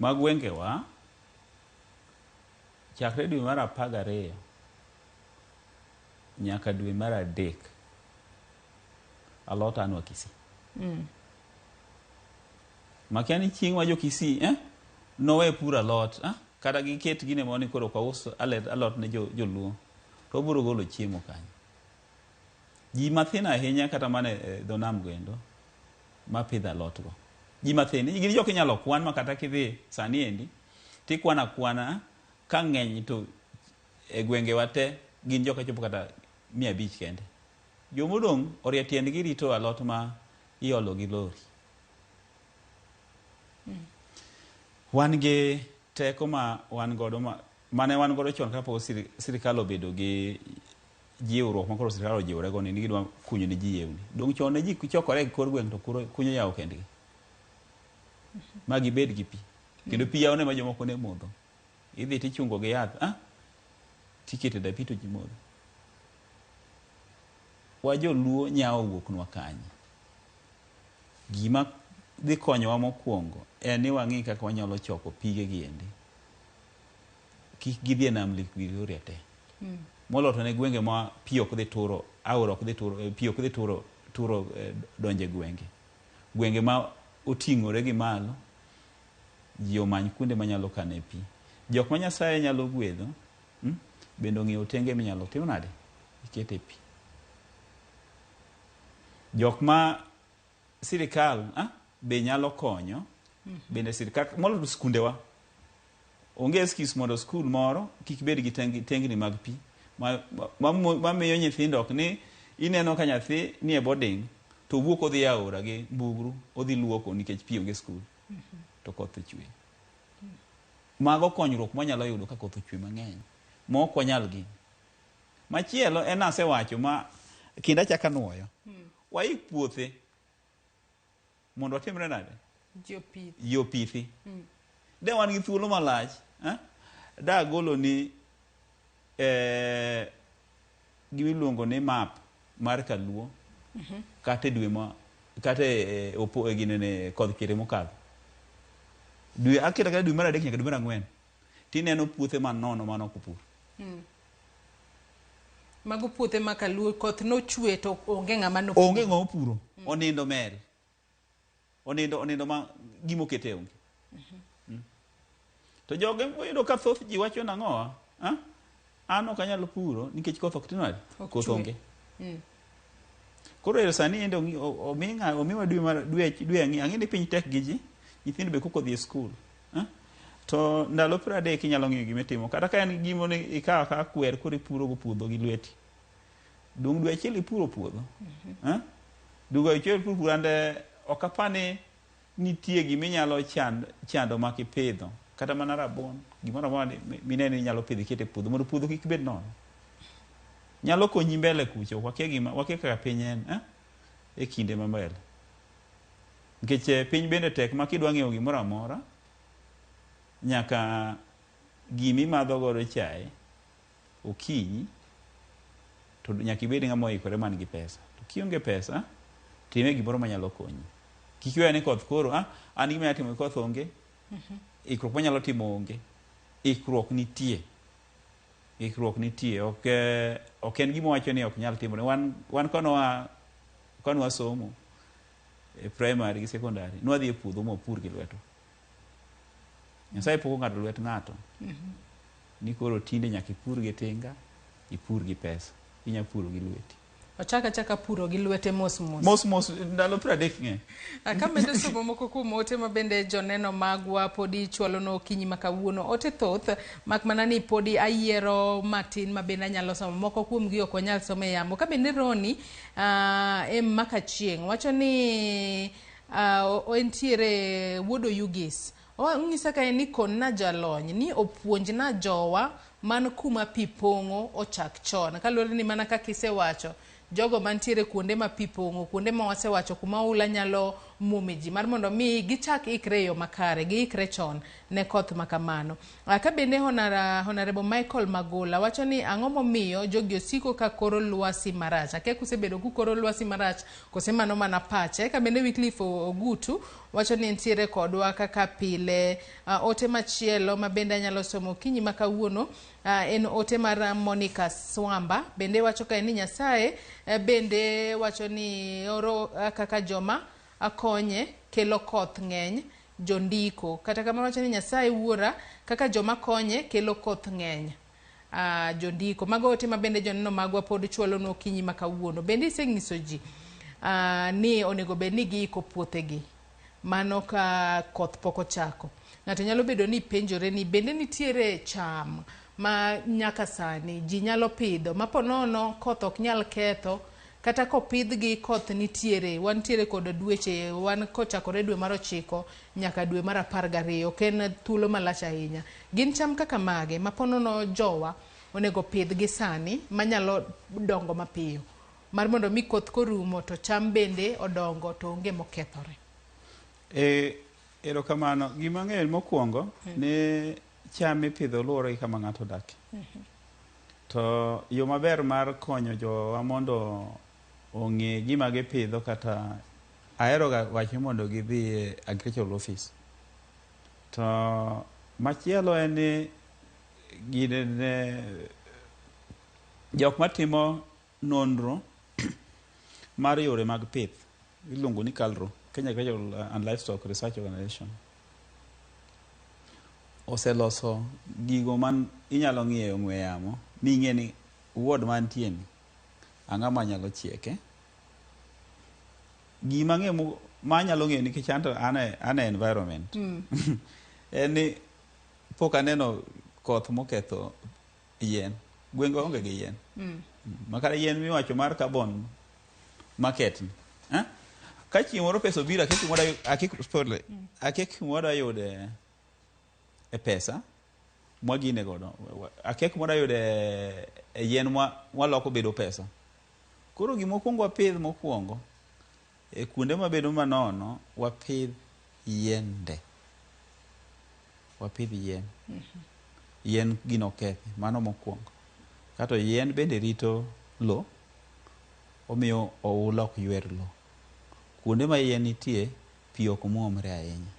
[SPEAKER 2] ma gwengewa chakre dwe mar 12 nyaka dwe mar 3 alot anwa Kisii. Makia ni chieng' ma jo Kisii nowe puro alot Kata giket gine moro ni koro ok waus alot ne joluo, to wabiro golo chiemo kanyo. Ji mathin ahinya kata mana e dho nam goendo mapidho alot go. Ji mathin, gin jok inyalo kwan ma kata kidhi sani endi, tikwano akwana ka ng'eny to e gwengewa te gin jok chopo kata 500 kende. Jomodong' orie tiendgi rito alot ma iolo gi lori. Wan gi teko ma wan godo mane wan godo chon kapok sirikal obedo gi jiwruok ma koro sirikal ojiwore go ni gidwa kunyo ne ji yewni. Dong' chon ne ji chokore e kor gweng' to kunyo yawo kendgi. Ma gibed gi pi. Kendo pi yawo ne ma jomoko ne modho. Idhi tichungo gi yath, tikete dapi to ji modho. Wa joluo nyawo wuoknwa kanye. Gima dhi konyowa mokwongo en ni wang'i kaka wanyalo choko pige gi endi. Kik gidhi e nam Lake Victoria te. Moloyo to ne gwenge ma pi ok dhi turo, aora ok dhi turo, pi ok dhi turo donje gwenge. Gwenge ma oting'ore gi malo, ji omany kuonde manyalo kane pi. Jok ma Nyasaye nyalo gwedho, bende ong'iew tenge minyalo tim nade? Ikete pi. Jok ma sirikal be nyalo konyo, bende sirikal, moloyo to skundewa. Onge excuse mondo skul moro kik bed gi tengni mag pi mamiyo nyithindo ok ni ineno ka nyathi nie boarding to owuok odhi aora gi mbugru odhi luoko nikech pi onge skul to koth ochwe. Mago konyruok mwanyalo yudo ka koth ochwe mang'eny ma ok wanyal gini. Machielo en asewacho ma kendo achako anuoyo. Waik puothe mondo watimre nade? Ji opithi. De wan gi thuolo malach, da agolo ni gima iluongo ni map mar Kaluo kata e dwe ma kata e opo e ginene koth chwere mokadho. Dwe aketa kata dwe mar 3 nyaka dwe mar 4 tineno puothe manono mane ok opur.
[SPEAKER 1] Mago puothe ma Kaluo koth nochwe to onge ng'ama nopuro.
[SPEAKER 2] Onge ng'ama opuro. Onindo mel. Onindo ma gima okete onge. To joge oyudo ka thoth ji wacho nang'o? An ok anyal puro nikech koth ok tim nade? Koth onge. Koro ero sani ende omiwa dwe mar dwe ang'e ni piny tek gi ji, nyithindo be koko dhi e skul. To ndalo 30 inyalo ng'iyo gima itimo. Kata ka en gimo ni ikawo akawa kwer koro ipuro go puodho gi lweti. Dong' dwe achiel ipuro puodho. Dwe achiel ipuro puodho ande ok apar ni nitie gima inyalo chando mak ipidho. Kata mana rabuon, gimoro amora mineno ni inyalo pidho iket e puodho mondo puodho kik bed nono. Nyalo konyi mbele kucho, wakia gima, wakia kaka piny en, e kinde ma mbele. Nikech piny bende tek ma kidwa ng'iewo gimoro amora, nyaka gimi madho godo chae okinyi to nyaka ibed ng'ama oikore man gi pesa. To kionge pesa, time gimoro manyalo konyi. Kik iwe ni koth koro, an gima anyalo timo koth onge, ikruok manyalo timo onge. Ikruok nitie. Ikruok nitie. Ok en gima wacho ni ok nyal timore. Wan kane wasomo e primary gi secondary, nwadhi e puodho mwapur gi lwetwa. Nyasaye pok ong'ado lwet ng'ato. Ni koro tinde nyaka ipur gi tinga, ipur gi pesa. Inya puro gi lweti.
[SPEAKER 1] Ochaka chaka puro gi lwete mos mos.
[SPEAKER 2] Mos mos, ndalo 30 ng'e.
[SPEAKER 1] Kamedo somo moko kuom ote ma bende joneno magwa podi chwalo okinyi ma kawuono. Ote thoth, mak mana ni podi ayiero matin ma bende anyalo somo. Moko kuom gi ok wanyal somo e yamo. Ka bende Roni M Makachieng' wacho ni entiere wuod Oyugis. Onyisa ka en ni konna jalony ni opuonjna jowa man kuma pi pong'o ochak chon. Kaluwore ni mana kaka isewacho, jogo mantiere kuonde ma pi pong'o, kuonde ma wasewacho kuma oula nyalo muome ji, mar mondo mi gichak ikre e yo makare, giikre chon ne koth ma kamano. Ka bende Honorable Michael Magola wacho ni ang'o momiyo jogi osiko ka koro lwasi marach. Akia kusebedo kukoro lwasi marach kose mano mana pache. Ka bende Wycliffe Ogutu wacho ni nitiere kodwa kaka pile. Ote machielo ma bende anyalo somo okinyi ma kawuono en ote mar Monica Swamba. Bende wacho ka en ni Nyasaye bende wacho ni oro kaka joma akonye kelo koth ng'eny Jondiko. Kata kamano wacho ni Nyasaye wuora kaka joma konye kelo koth ng'eny. Jondiko. Mago ote ma bende joneno magwa pod chwalonwa okinyi ma kawuono. Bende iseng'iso ji ni onego bed ni giiko puothegi mano ka koth pok ochako. Ng'ato nyalo bedo ni penjore ni bende nitiere cham ma nyaka sani ji nyalo pidho ma ponono koth ok nyal ketho kata kopidhgi koth nitiere wantiere kod dweche wan kochakore dwe mar 9 nyaka dwe mar 12 ok en thuolo malach ahinya. Gin cham kaka mage ma ponono jowa onego pidhgi sani manyalo dongo mapiyo mar mondo mi koth korumo to cham bende odongo to onge mokethore.
[SPEAKER 2] Erokamano. Gima ang'eyo mokwongo ni cham mipidho luwore gi kama ng'ato odakie. To yo maber mar konyo jowa mondo ong'e gima gipidho kata aheroga wacho mondo gidhi e agricultural office. To machielo en ni gine jok matimo nonro mar yore mag pith iluongo ni KALRO, Kenya Agricultural and Livestock Research Organization, oseloso gigo man inyalo ng'iyo e ong'we yamo ming'e ni ward mantie ni ang'o manyalo chieke. Gima ang'eyo manyalo ng'eyo nikech anto an e environment en ni pok aneno koth moketho yien. Gwengwa onge gi yien. Makata yien miwacho mar carbon market ni. Ka chieng' moro pesa obiro akia kuma wadwa yude e pesa mwagine godo. Akia kuma wadwa yude e yien mwaloko bedo pesa. Koro gima wakwongo wapidh mokwongo e kuonde mabedo manono wapidh yiende. Wapidh yien. Yien gino kethi, mano mokwongo. Kato yien bende rito lo, omiyo oula ok ywer lo. Kuonde ma yien nitie, pi ok muomre ahinya.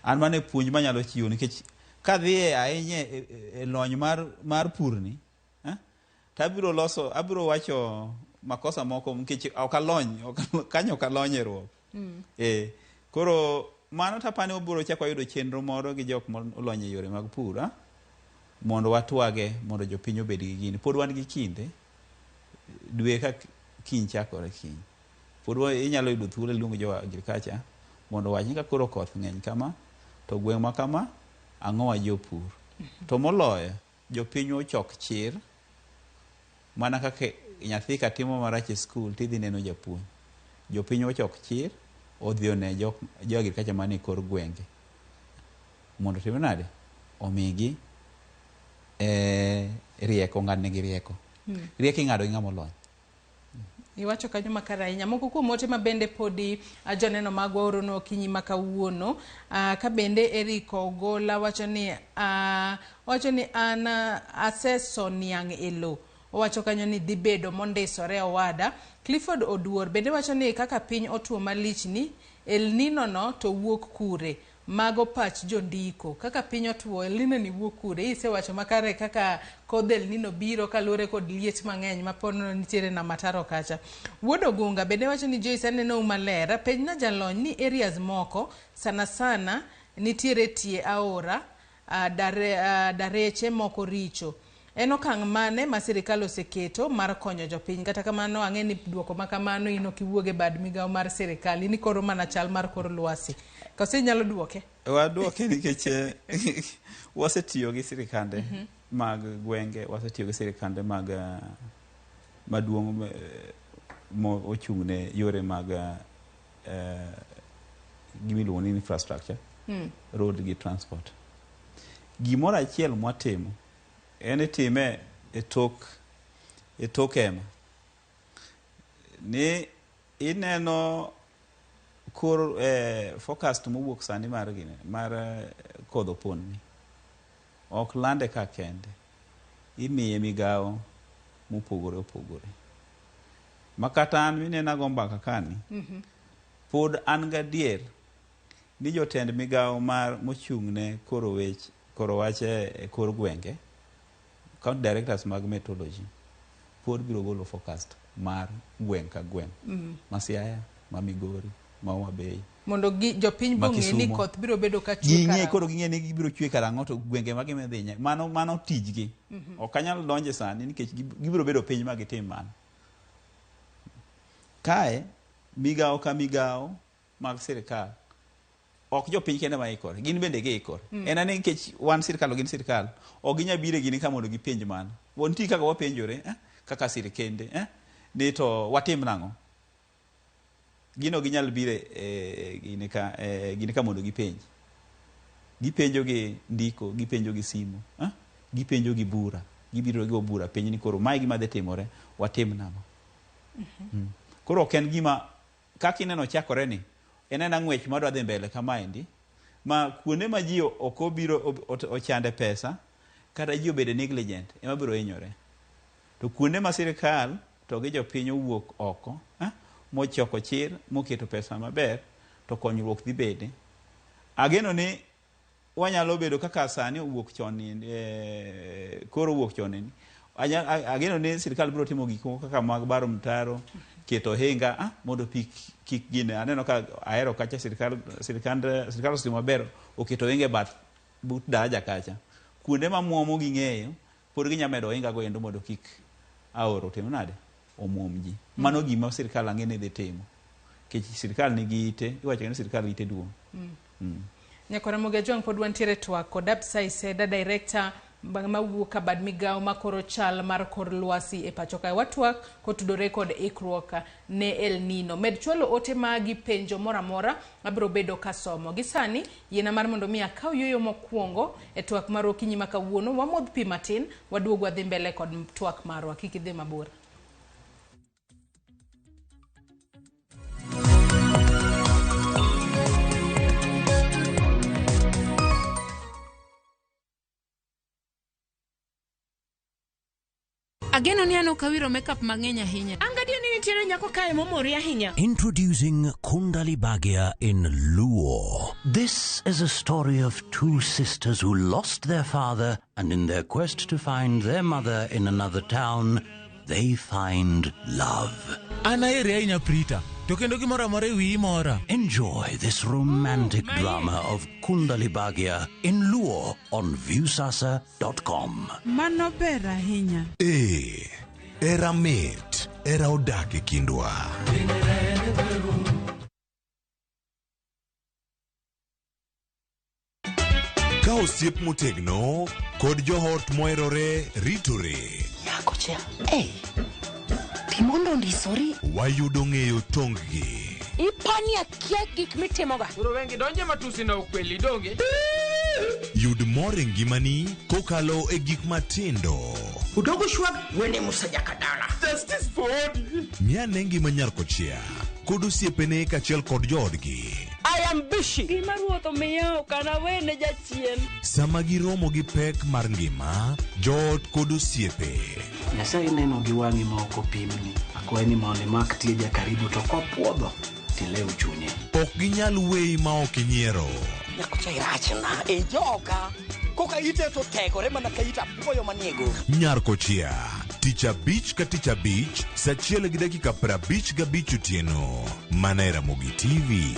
[SPEAKER 2] An mano e puonj manyalo chiwo nikech kadhiye ahinya e lony mar purni, to abiro loso, abiro wacho makosa moko nikech ok alony, kanyo ok alony e ruok. Koro mano tapani wabiro chako wayudo chenro moro gi jok molony e yore mag pur, mondo watwage mondo jopiny obed gi gini. Pod wan gi kinde, dwe ka kiny chakore kiny. Pod inyalo yudo thuolo iluong jo agriculture mondo owach ni ka koro koth ng'eny kama, to gweng' ma kama, ang'o wa jopur. To moloyo, jopiny ochok chir, mana kaka nyathi ka timo marach e skul tidhi neno japuonj. Jopiny ochok chir, odhi one jo agriculture manie kor gwenge. Mondo otim nade? Omigi rieko, ong'adnegi rieko. Rieko ing'ado gi ng'ama olony.
[SPEAKER 1] Iwacho kanyo makare ahinya. Moko kuom ote ma bende podi joneno magwa oronwa okinyi ma kawuono. Ka bende Eric Ogola wacho ni an aseso niang' e lo. Owacho kanyo ni dhi bedo mondisore owada. Clifford Oduor bende wacho ni kaka piny otuo malich ni El Nino no to wuok kure. Mago pach jondiko. Kaka piny otuo, El Nino ni wuok kure. Isewacho makare kaka kodh El Nino biro kaluwore kod liet mang'eny ma pod nitiere nam ataro kacha. Wuod Ogunga bende wacho ni Joyce anenou maler. Penjna jalony ni areas moko sana sana nitiere tie aora, dareche moko richo. En okang' mane ma sirikal oseketo mar konyo jopiny? Kata kamano ang'e ni duoko ma kamano in ok iwuog e bad migawo mar sirikal, in ikoro mana chal mar kor lwasi. Koso inyalo duoke?
[SPEAKER 2] Waduoke nikech wasetiyo gi sirikande mag gwenge, wasetiyo gi sirikande mag maduong' mochung' ne yore mag gimiluongo ni infrastructure, road gi transport. Gimoro achiel mwatimo en itime e tok hema ni ineno kor forecast mowuok sani mar gini mar kodh opon ni ok lande ka kende, imiye migawo mopogore opogore. Ma kata an minena go mbaka kani, pod an gadier ni jotend migawo mar mochung' ne koro wach e kor gwenge, county directors mag meteorology pod biro golo forecast mar gweng' ka gweng', ma Siaya, ma Migori, ma Homa Bay.
[SPEAKER 1] Mondo jopiny
[SPEAKER 2] Ma
[SPEAKER 1] bong'e ni
[SPEAKER 2] Kisumo.
[SPEAKER 1] koth biro bedo ka chwe
[SPEAKER 2] Ging'e
[SPEAKER 1] karang'o.
[SPEAKER 2] koro ging'e ni gibiro chwe karang'o to gwenge ma gimedhi mano mano tijgi. Ok anyal donje sani nikech gibiro bedo piny ma gitim mano. Kae migawo ka migawo mag sirikal ok jopiny kende ma ikore, gin bende giikore. En ane nikech wan sirikal to gin sirikal, ok ginyal biro e gini ka mondo gipenj mano. Nitie kaka wapenjore kaka sirikende ni to watim nang'o? Gino ginyal biro e gini ka gini ka mondo gipenj. Gipenjo gi ndiko, gipenjo gi simu, gipenjo gi bura, gibiro gi bura penj ni koro mae gima dhi timore, watim nang'o? Koro ok en gima kaka ineno chakore ni en ena ng'wech madwa dhi mbele kamaendi ma kuonde ma ji ok obiro ochande pesa kata ji obede negligent ema biro hinyore. To kuonde ma sirikal to gi jopiny owuok oko mochoko chir moketo pesa maber to konyruok dhi bede. Ageno ni wanyalo bedo kaka sani owuok chon ni koro owuok chon ni ageno ni sirikal biro timo gik moko kaka mag baro mtaro, keto ohinga mondo pi kik gine. Aneno ka ahero kacha sirikal osetimo maber oketo ohinga e bath but daraja kacha. Kuonde ma muomo ging'eyo pod ginyalo medo ohinga go endo mondo kik aora otim nade omuom ji. Mano gima sirikal ang'e ni dhi timo. Nikech sirikal nigi ite, iwacho ni sirikal ite duong'.
[SPEAKER 1] Nyakora Mogajwang' pod wantiere twak kod Absai Seda, director mawuok ka bad migawo makoro chal mar kor lwasi e pacho kae. Watwak kotudore kod ikruok ne El Nino. Med chwalo ote magi penjo moro amora abiro bedo kasomo. Gi sani yiena mar mondo mi akaw yueyo mokwongo e twak mar okinyi ma kawuono. Wamodh pi matin, waduog wadhi mbele kod twak marwa. Kik idhi mabor.
[SPEAKER 6] Ageno ni an ok awiro makeup mang'eny ahinya.
[SPEAKER 7] An gadier ni nitiere nyako kae momori ahinya.
[SPEAKER 8] Introducing Kundali Bhagya in Luo. This is a story of two sisters who lost their father, and in their quest to find their mother in another town, they find love.
[SPEAKER 9] An aheri ahinya Prita, to kendo gimoro amora e wiyi mora.
[SPEAKER 8] Enjoy this romantic drama of Kundali Bhagya in Luo on Viusasa.com.
[SPEAKER 10] Mano ber ahinya.
[SPEAKER 11] Ee, era mit, era odak e kindwa. Ka osiep motegno kod joot moherore ritore.
[SPEAKER 12] Nyako cha, ei, pi mondo ondisori.
[SPEAKER 11] Wayudo ng'eyo tong-gi.
[SPEAKER 12] Ipani akia gik mitimoga.
[SPEAKER 13] Koro wengi donje matusi na ukweli donge.
[SPEAKER 11] Yud mor e ngimani kokalo e gik matindo.
[SPEAKER 14] Udogo shwag wene Musa Jakadala.
[SPEAKER 13] Justice for Odi.
[SPEAKER 11] Ng'i ngima nyar kochia kod osiepene kaachiel kod joodgi.
[SPEAKER 12] I am busy.
[SPEAKER 15] Gima ruoth omiya ok anawene jachien.
[SPEAKER 11] Sama giromo gi pek mar ngima, joot kod osiepe.
[SPEAKER 16] Nyasaye neno gi wang'i ma ok opimni. Akwayi ni mondo imak tieja karibu to kopuodho tilew chunye.
[SPEAKER 11] Ok ginyal weyi ma ok inyiero.
[SPEAKER 14] Nyakocha irachna e joka. Koka ite to tegore mana ka it apuoyo manie go.
[SPEAKER 11] Nyar kochia, tich abich ka tich abich, saa achiel gi dakika 55 otieno. Mana e Ramogi TV.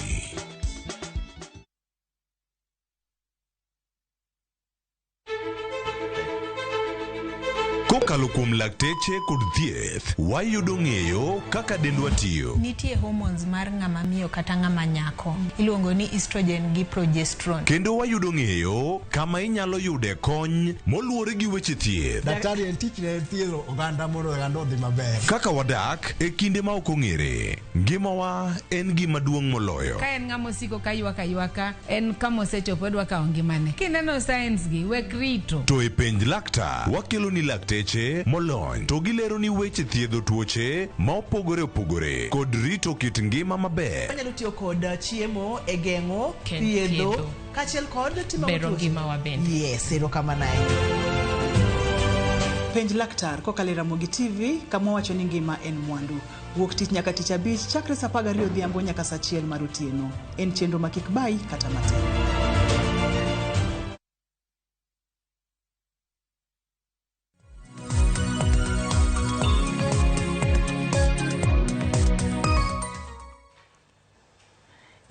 [SPEAKER 11] Kokalo kuom lakteche kod thieth, wayudo ng'eyo kaka dendwa tiyo.
[SPEAKER 17] Nitie hormones mar ng'ama miyo kata ng'ama nyako. Iluongo ni estrogen gi progesterone.
[SPEAKER 11] Kendo wayudo ng'eyo kama inyalo yude kony moluwore gi weche thieth.
[SPEAKER 18] Daktari en tich ne thiedho oganda mondo oganda odhi maber.
[SPEAKER 11] Kaka wadak e kinde ma ok ong'ere, ngimawa en gima duong' moloyo.
[SPEAKER 6] Ka en ng'ama osiko ka ywak aywaka, en kama osechopo odwa kawo ngimane. Kineno signs gi, wek rito.
[SPEAKER 11] To e penj laktar, wakelo ni lakteche molony to gilero ni weche thiedho tuoche ma opogore opogore kod rito kit ngima maber.
[SPEAKER 19] Wanyalo tiyo kod chiemo e geng'o, thiedho,
[SPEAKER 20] thiedho.
[SPEAKER 19] kaachiel kod timo
[SPEAKER 20] Bero
[SPEAKER 19] tuoche.
[SPEAKER 20] ngimawa bende.
[SPEAKER 19] Yes, erokamano ahinya. Penj laktar kokalo e Ramogi TV kama wacho ni ngima en mwandu. Wuok tich nyaka tich abich chakre saa 12 odhiambo nyaka saa 1 mar otieno. En chenro ma kik bayi kata matin.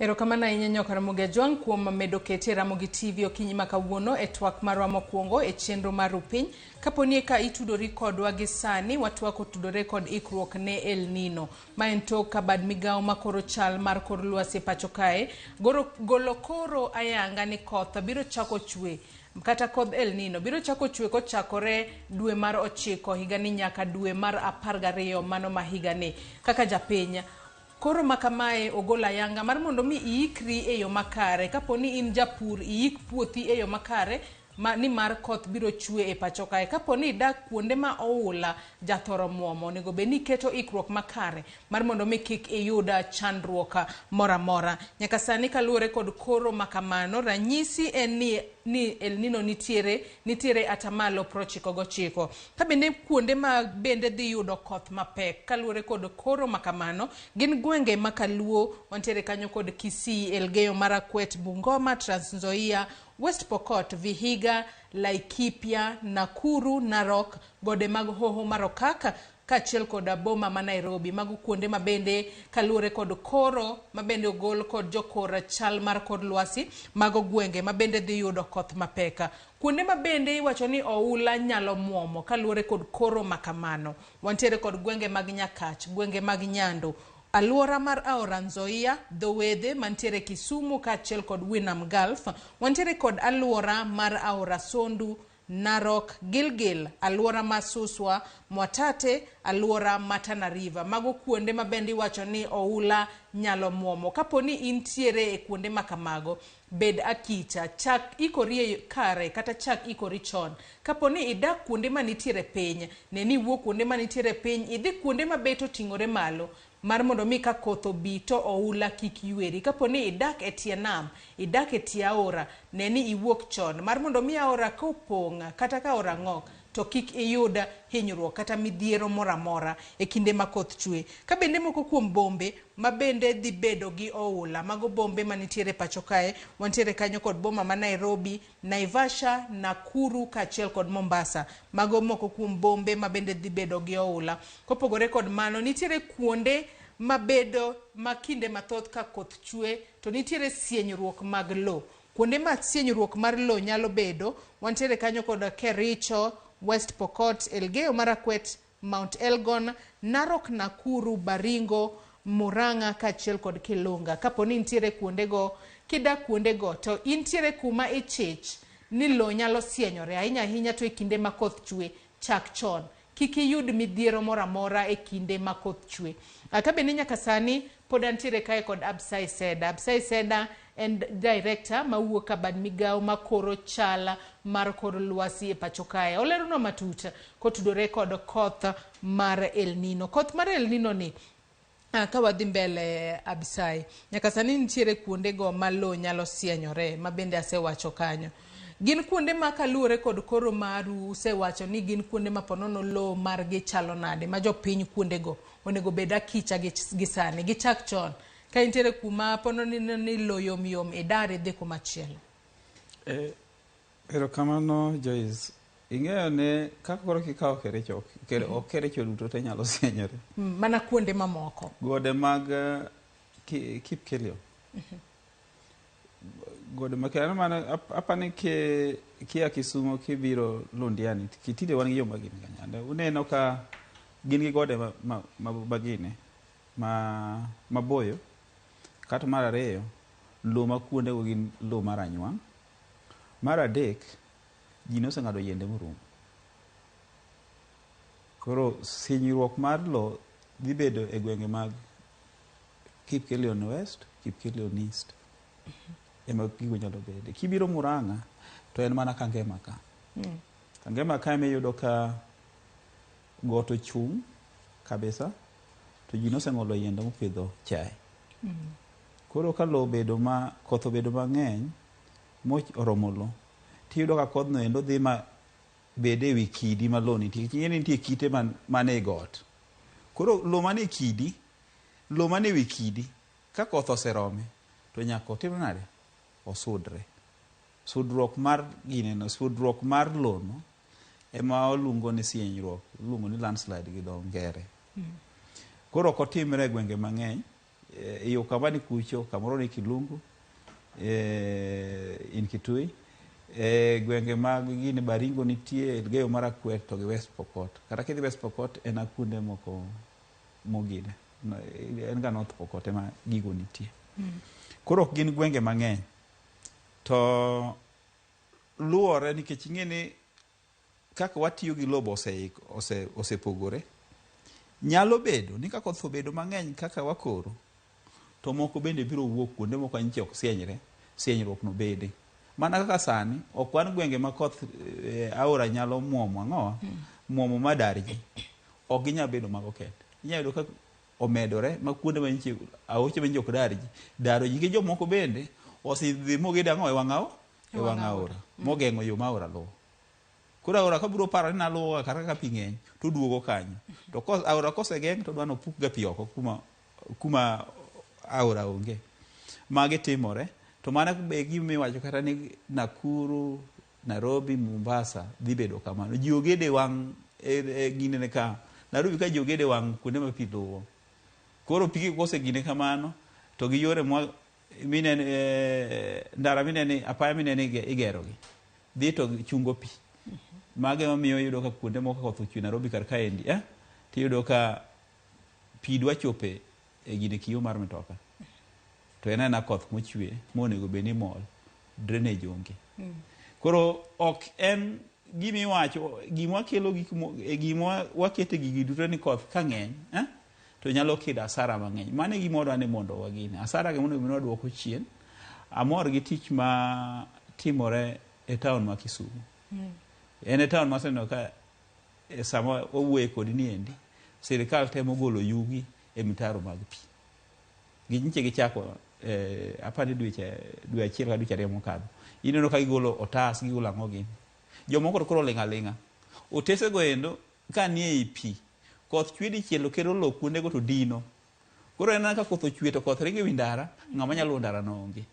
[SPEAKER 1] Erokamano ahinya Nyok Ramogi Ajwang' kuom medo kete Ramogi TV okinyi ma kawuono e twak marwa mokwongo e chenro mar Rupiny. Kapo ni eka itudori kodwa gi sani, watwak otudore kod ikruok ne El Nino. Ma en tok ka bad migawo ma koro chal mar kor lwasi e pacho kae goro, golo koro ayanga ni koth biro chako chwe kata kodh El Nino biro chako chwe kochakore dwe mar ochiko higani nyaka dwe mar 12 mano ma higani. Kaka japiny, Koro ma kamae ogol ayanga mar mondo mi iikri e yo makare. Kapo ni in japur, iik puothi e yo makare ma, nimar koth biro chwe e pacho kae. Kapo ni idak kuonde ma oula jathoro muomo, onego bed ni iketo ikruok makare mar mondo mi kik iyud chandruok moro amora. Nyaka sani kaluwore kod koro ma kamano, ranyisi en ni ni El Nino nitiere nitiere atamalo 99. Ka bende kuonde ma bende dhi yudo koth mapek kaluwore kod koro ma kamano gin gwenge ma Kaluo, wantiere kanyo kod Kisii, Elgeyo Marakwet, Bungoma, Trans Nzoia, West Pokot, Vihiga, Laikipia, Nakuru, Narok, gode mag Hoho mar Okak kaachiel kod boma ma Nairobi. Mago kuonde ma bende kaluwore kod koro ma bende ogol kod jokor chal mar kor lwasi, mago gwenge ma bende dhi yudo koth mapek. Kuonde ma bende iwacho ni oula nyalo muomo kaluwore kod koro ma kamano, wantiere kod gwenge mag Nyakach, gwenge mag Nyando, alwora mar aora Nzoia, dho wedhe mantiere Kisumu kaachiel kod Winam Gulf, wantiere kod alwora mar aora Sondu, Narok, Gilgil, alwora ma Suswa, Mwatate, alwora ma Tana River. Mago kuonde ma bende iwacho ni oula nyalo muomo. Kapo ni intiere e kuonde ma kamago, bed akicha, chak ikori e kare kata chak ikori chon. Kapo ni idak kuonde ma nitiere piny, ne ni iwuok kuonde ma nitiere piny, idhi kuonde ma bet oting'ore malo, mar mondo mi ka koth obi to oula kik yweri. Kapo ni idak e tie nam, idak e tie aora, ne ni iwuok chon mar mondo mi aora kopong' kata ka aora ng'ok to kik iyud hinyruok kata midhiero moro amora e kinde ma koth chwe. Ka bende moko kuom bombe ma bende dhi bedo gi oula, mago bombe manitiere pacho kae, wantiere kanyo kod boma ma Nairobi, Naivasha, Nakuru kaachiel kod Mombasa. Mago moko kuom bombe ma bende dhi bedo gi oula. Kopogore kod mano, nitiere kuonde ma bedo ma kinde mathoth ka koth chwe to nitiere sienyruok mag lo. Kuonde ma sienyruok mar lo nyalo bedo, wantiere kanyo kod Kericho, West Pokot, Elgeyo Marakwet, Mount Elgon, Narok, Nakuru, Baringo, Murang'a kaachiel kod Kilunga. Kapo ni nitiere kuondego, kidak kuondego to intiere kuma ichich ni lo nyalo sienyore ahinya ahinya to e kinde ma koth chwe, chak chon. Kik iyud midhiero moro amora e kinde ma koth chwe. Ka bende nyaka sani pod antiere kae kod Absai Seda. Absai Seda en director mawuok e bad migawo ma koro chal mar kor lwasi e pacho kae. Oleronwa matut kotudore kod koth mar El Nino. Koth mar El Nino ni ka wadhi mbele Absai, nyaka sani nitiere kuonde go ma lo nyalo sienyore ma bende asewacho kanyo. Gin kuonde ma kaluwore kod koro maru usewacho ni gin kuonde ma ponono lo margi chalo nade ma jopiny kuondego onego bed akicha gi sani gichak chon. Ka intiere kuma ponono ni lo yom yom idar idhi kuma chielo.
[SPEAKER 2] Erokamano Joyce. Ing'eyo ne kaka koro kikawo Kericho, ok Kericho duto te nyalo sienyore.
[SPEAKER 1] Mana kuonde mamoko.
[SPEAKER 2] Gode mag Kipkelion. Gode mag mana apani kia Kisumo kibiro Londiani, tinde wan gi yo magine kanyo. Uneno ka gin gi gode magine maboyo. Kata mar ariyo, lo ma kuondego gin lo mar anywang'. Mar adek, ji noseng'ado yiende morumo. Koro sinyruok mar lo dhi bedo e gwenge mag Kipkelion West, Kipkelion East. Ema gigo nyalo bede. Kibiro Murang'a to en mana Kangema ka. Kangema ka ema iyudo ka got ochung' kabisa to ji noseng'olo yiende mopidho chae. Koro ka lo obedo ma koth obedo mang'eny moromo lo, tiyudo ka kodhno endo dhi ma bed e wi kidi ma lo nitie. Ing'e ni nitie kite man e got. Koro lo man e kidi, lo man e wi kidi, ka koth oserome to nyaka otim nade? Osudre. Sudruok mar gineno, sudruok mar lono ema waluongo ni sienyruok, iluongo ni landslide gi dho ngere. Koro ok otimre e gwenge mang'eny. e Ukambani kucho kamoro ni Kilungu in Kitui e gwenge mag gini Baringo nitie Elgeyo Marakwet to gi West Pokot. Kata kidhi West Pokot en kuonde moko mogine en ga North Pokot ema gigo nitie. Koro ok gin gwenge mang'eny to luwore nikech ing'e ni kaka watiyo gi lobo osepogore. Nyalo bedo ni ka koth obedo mang'eny kaka wakoro to moko bende biro wuok kuonde moko nyiche ok sienyre, sienyruok no bede. Mana kaka sani ok wan gwenge ma koth aora nyalo muomo ang'owa muomo madar ji ok ginyal bedo mago kende. Inyalo yudo ka omedore ma kuonde ma nyiche aoche ma nyiche ok dar ji daro ji gi jomoko bende osedhi mogedo ang'o e wang' aora mogeng'o yo ma aora luwo. Koro aora kabiro paro ni naluwo kata ka pi ng'eny to duogo kanyo. To aora kosegeng' to dwa nopuk ga pi oko kuma aora onge. Magi timore to mana be gima iwacho kata ni Nakuru, Nairobi, Mombasa dhi bedo kamano. Ji ogede wang' ginene ka Nairobi ka ji ogede wang' kuonde ma pi luwo. Koro pigi kosegine kamano to gi yore minene ndara minene apaya minene igero gi dhi to chungo pi. Mage mamiyo iyudo ka kuonde moko koth ochwe Nairobi kar kaendi tiyudo ka pi dwa chope e gine kiyo mar mtoka. To en aena koth mochwe monego bed ni mol, drainage onge. Koro ok en gima iwacho, gima kelo gik gima wakete gigi duto ni koth ka ng'eny to nyalo kelo asara mang'eny. Mano e gima wadwa ni mondo wagine. Asara gi monego bed ni waduoko chien. Amor gi tich ma timore e town ma Kisumu. En e town ma aseneno ka sama wawuoye kodi ni endi, sirikal temo golo yugi e mitaro mag pi. Ginyiche gichako apani dwe achiel ka dweche ariyo mokadho. Ineno ka gigolo otas, gigolo ang'o gini. Jomoko to koro ling' aling'a. Otese go endo ka nie ei pi, koth chwe dichiel to kelo lowo kuondego to dino. Koro en ka koth ochwe to koth ringo ewi ndara, ng'ama nyalo luwo ndara no onge.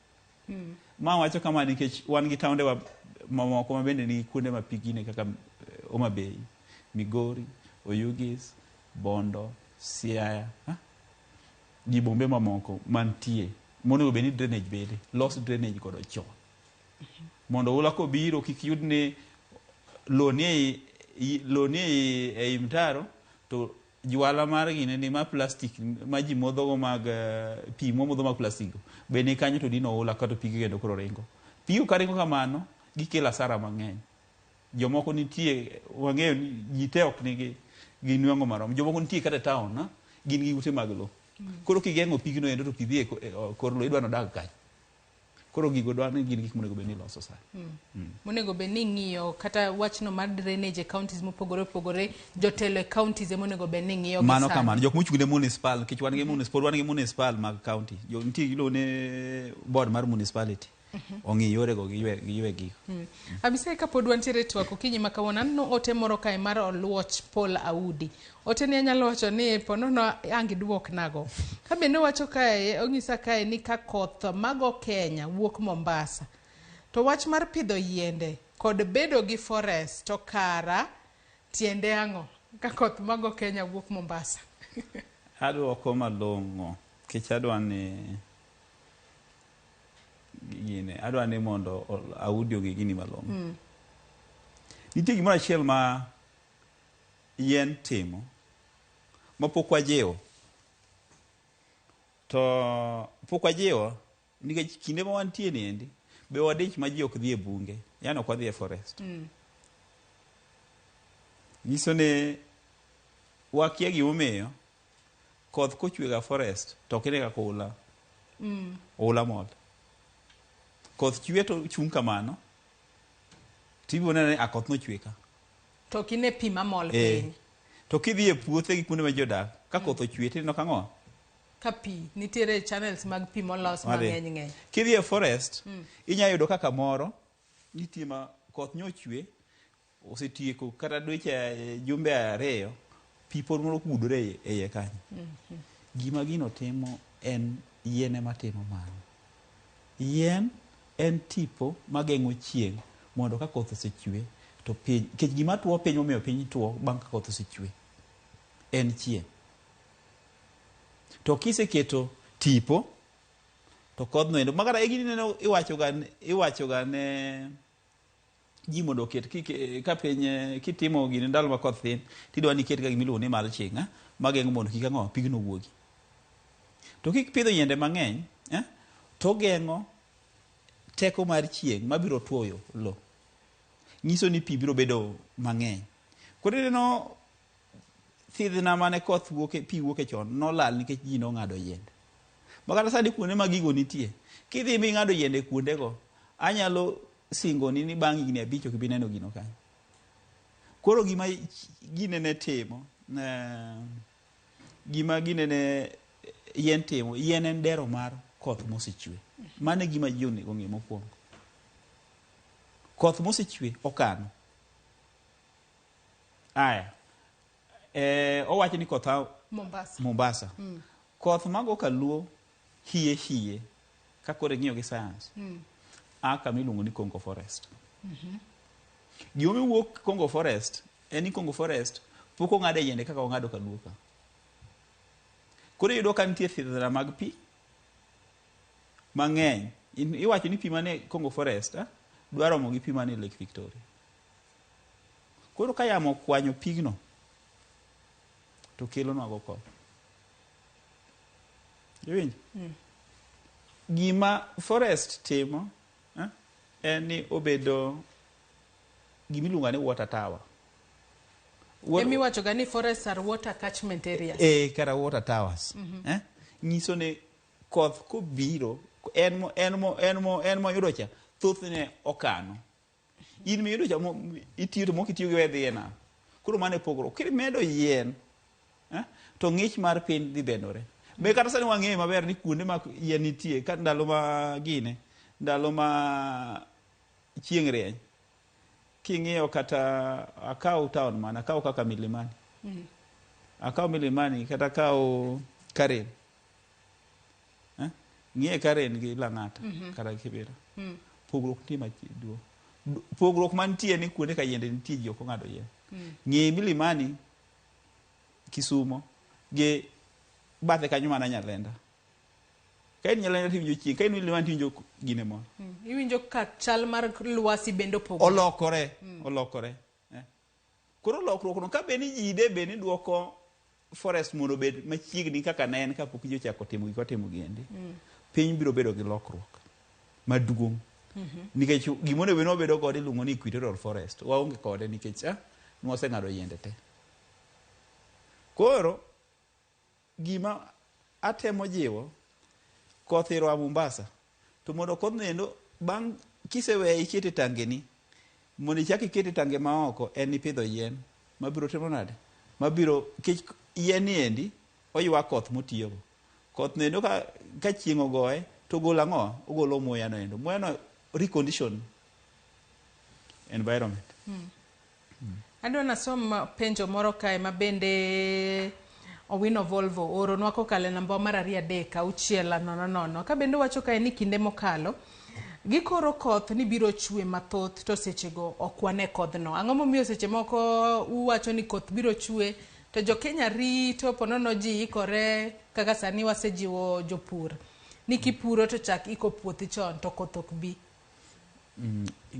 [SPEAKER 2] Ma wacho kama nikech wan gi taonde wa mamoko ma bende nigi kuonde ma pi gine kaka Homa Bay, Migori, Oyugis, Bondo, Siaya, gi bombe mamoko mantie monego bed ni drainage bede, los drainage godo chon. Mondo oula kobiro kik yud ni lowo nie ei mtaro to jwala mar gine ni ma plastic ma ji modhogo mag pi momodho mag plastic go be ni kanyo to dino oula kata pigi kendo koro ringo. Pigo ka ringo kamano gikelo asara mang'eny. Jomoko nitie wang'eyo ni ji te ok nigi gi nwang'o marom. Jomoko nitie kata e town gin gi ute mag lowo. Koro kigeng'o pigno endo to pi dhi e kor lowo idwa nodag kanyo. Koro gigo dwa ni gin gik monego bed ni iloso sani.
[SPEAKER 1] Monego bed ni ing'iyo kata wachno mar drainage e counties mopogore opogore, jotelo e counties ema onego bed ni ng'iyo gi
[SPEAKER 2] Mano
[SPEAKER 1] sani.
[SPEAKER 2] kamano, jok mochung' ne municipal, nikech wan gi municipal, wan gi municipal mag county. Jo nitie giluongo ni board mar municipality. Ong'i yorego giywe gigo.
[SPEAKER 1] Abisai kapod wantiere e twak okinyi ma kawuono, aneno ote moro kae mar Oluoch Paul Audi. Ote ni anyalo wacho ni ponono ang' iduok nago. Ka bende owacho kae, onyisa kae ni ka koth mago Kenya wuok Mombasa, to wach mar pidho yiende kod bedo gi forest to kara tiende ang'o? Ka koth mago Kenya wuok Mombasa.
[SPEAKER 2] Aduoko malong'o, nikech adwa ni gine, adwa ni mondo audio gi gini malong'o. Nitie gimoro achiel ma yien timo ma pok wajiwo. To pok wajiwo nikech kinde ma wantie ni endi be wadich ma ji ok dhi e bunge, yani ok wadhi e forest. Nyiso ni wakia gimomiyo koth kochwe ga forest to ok ine kaka oula oula mol. Koth chwe to chung' kamano tibiro neno ni a koth nochwe ka.
[SPEAKER 1] To ok ine pi mamol piny.
[SPEAKER 2] To kidhi e puothe gi kuonde ma ji odak, ka koth ochwe tineno ka ang'o?
[SPEAKER 1] Ka pi, nitiere channels mag pi molos mang'eny ng'eny.
[SPEAKER 2] Kidhi e forest, inyalo yudo ka kamoro nitie ma koth nyochwe osetieko kata dweche jumbe ariyo, pi pod moro kudore e iye kanyo. Gima gino timo en yien ema timo mano. Yien en tipo mageng'o chieng' mondo ka koth osechwe to piny, nikech gima tuo piny momiyo piny tuo bang' ka koth osechwe en chieng'. To kiseketo Tipo to kodhno endo makata e gini neno iwacho ga ne ji mondo oket ka piny kitimo gini ndalo ma koth thin tidwa ni iket ga gima iluongo ni mulching mageng'o mondo kik ang'o pigno wuogi. To kipidho yiende mang'eny to geng'o teko mar chieng' mabiro tuoyo lo. Nyiso ni pi biro bedo mang'eny. Koro ineno thidhna mane koth wuoke pi wuoke chon nolal nikech ji nong'ado yiende. Makata sani kuonde ma gigo nitie, kidhi ming'ado yiende kuondego, anyalo singoni ni bang' higni 5 ok ibi neno gino kanyo. Koro gima gine ne timo, gima gine ne yien timo, yien en dero mar koth mosechwe. Mano e gima ji onego ng'e mokwongo. Koth mosechwe okano. Aya, owacho ni koth a
[SPEAKER 1] Mombasa.
[SPEAKER 2] Mombasa. Koth mago kaluo hie hie ka koro ing'iyo gi science a kama iluongo ni Congo Forest. Gimomiyo wuok Congo Forest en ni Congo Forest pok ong'ade yiende kaka ong'ado kaluo ka. Koro iyudo ka nitie thidhna mag pi mang'eny. Iwacho ni pi mane Congo Forest dwa romo gi pi mane Lake Victoria. Koro ka yamo okwanyo pigno to kelonwago koth. Iwinjo? Gima forest timo en ni obedo gimiluongo ni water tower.
[SPEAKER 1] Emiwacho ga ni forests are water catchment areas.
[SPEAKER 2] Kara water towers. Nyiso ni koth kobiro en moyudo cha thothne okano. In miyudo cha itiyo to mok itiyo gi we dhi e nam. Koro mano e pogruok. Kimedo yien to ng'ich mar piny dhi bedore. Be kata sani wang'eyo maber ni kuonde ma yien nitie ka ndalo ma gine ndalo ma chieng' rieny king'iyo kata akaw town mana akaw kaka Milimani. Akaw Milimani kata akaw Karen. Ng'iye Karen gi Lang'ata kata Kibera. Pogruok nitie maduong'. Pogruok mantie ni kuonde ka yiende nitie ji ok ong'ado yien. Ng'i Milimani, Kisumo gi bathe kanyo mana Nyalenda. Ka in Nyalenda tiwinjo chieng', ka in Milimani tiwinjo gine moro.
[SPEAKER 1] Iwinjo ka chal mar lwasi bende opogore.
[SPEAKER 2] Olokore, olokore. Koro lokruok no ka be ni ji de be ni duoko forest mondo obed machiegni kaka ne en kapok ji ochako timo gik watimo giendi. Piny biro bedo gi lokruok maduong'. Nikech gimonego bed ni wabedo godo iluongo ni equatorial forest. Waonge kode nikech nwaseng'ado yiende te. Koro gima atemo jiwo koth ero a Mombasa to mondo kodhno endo bang' kiseweye ikete tangeni mondo ichak ikete tange maoko en ipidho yien mabiro timo nade mabiro nikech yien ni endi oywa koth motiyogo. Koth no endo ka chieng' ogoye to ogolo ang'o? Ogolo muya no endo. Muya no recondition environment.
[SPEAKER 1] Adwa nasom penjo moro kae ma bende Owino Volvo ooronwa kokalo e namba mar 2 3 6 0 0. Ka bende wacho kae ni kinde mokalo gikoro koth ni biro chwe mathoth to sechego ok wane kodhno. Ang'o momiyo seche moko uwacho ni koth biro chwe to jo Kenya rito ponono ji ikore kaka sani wasejiwo jopur ni kipuro to chak iko puothi chon to koth ok bi.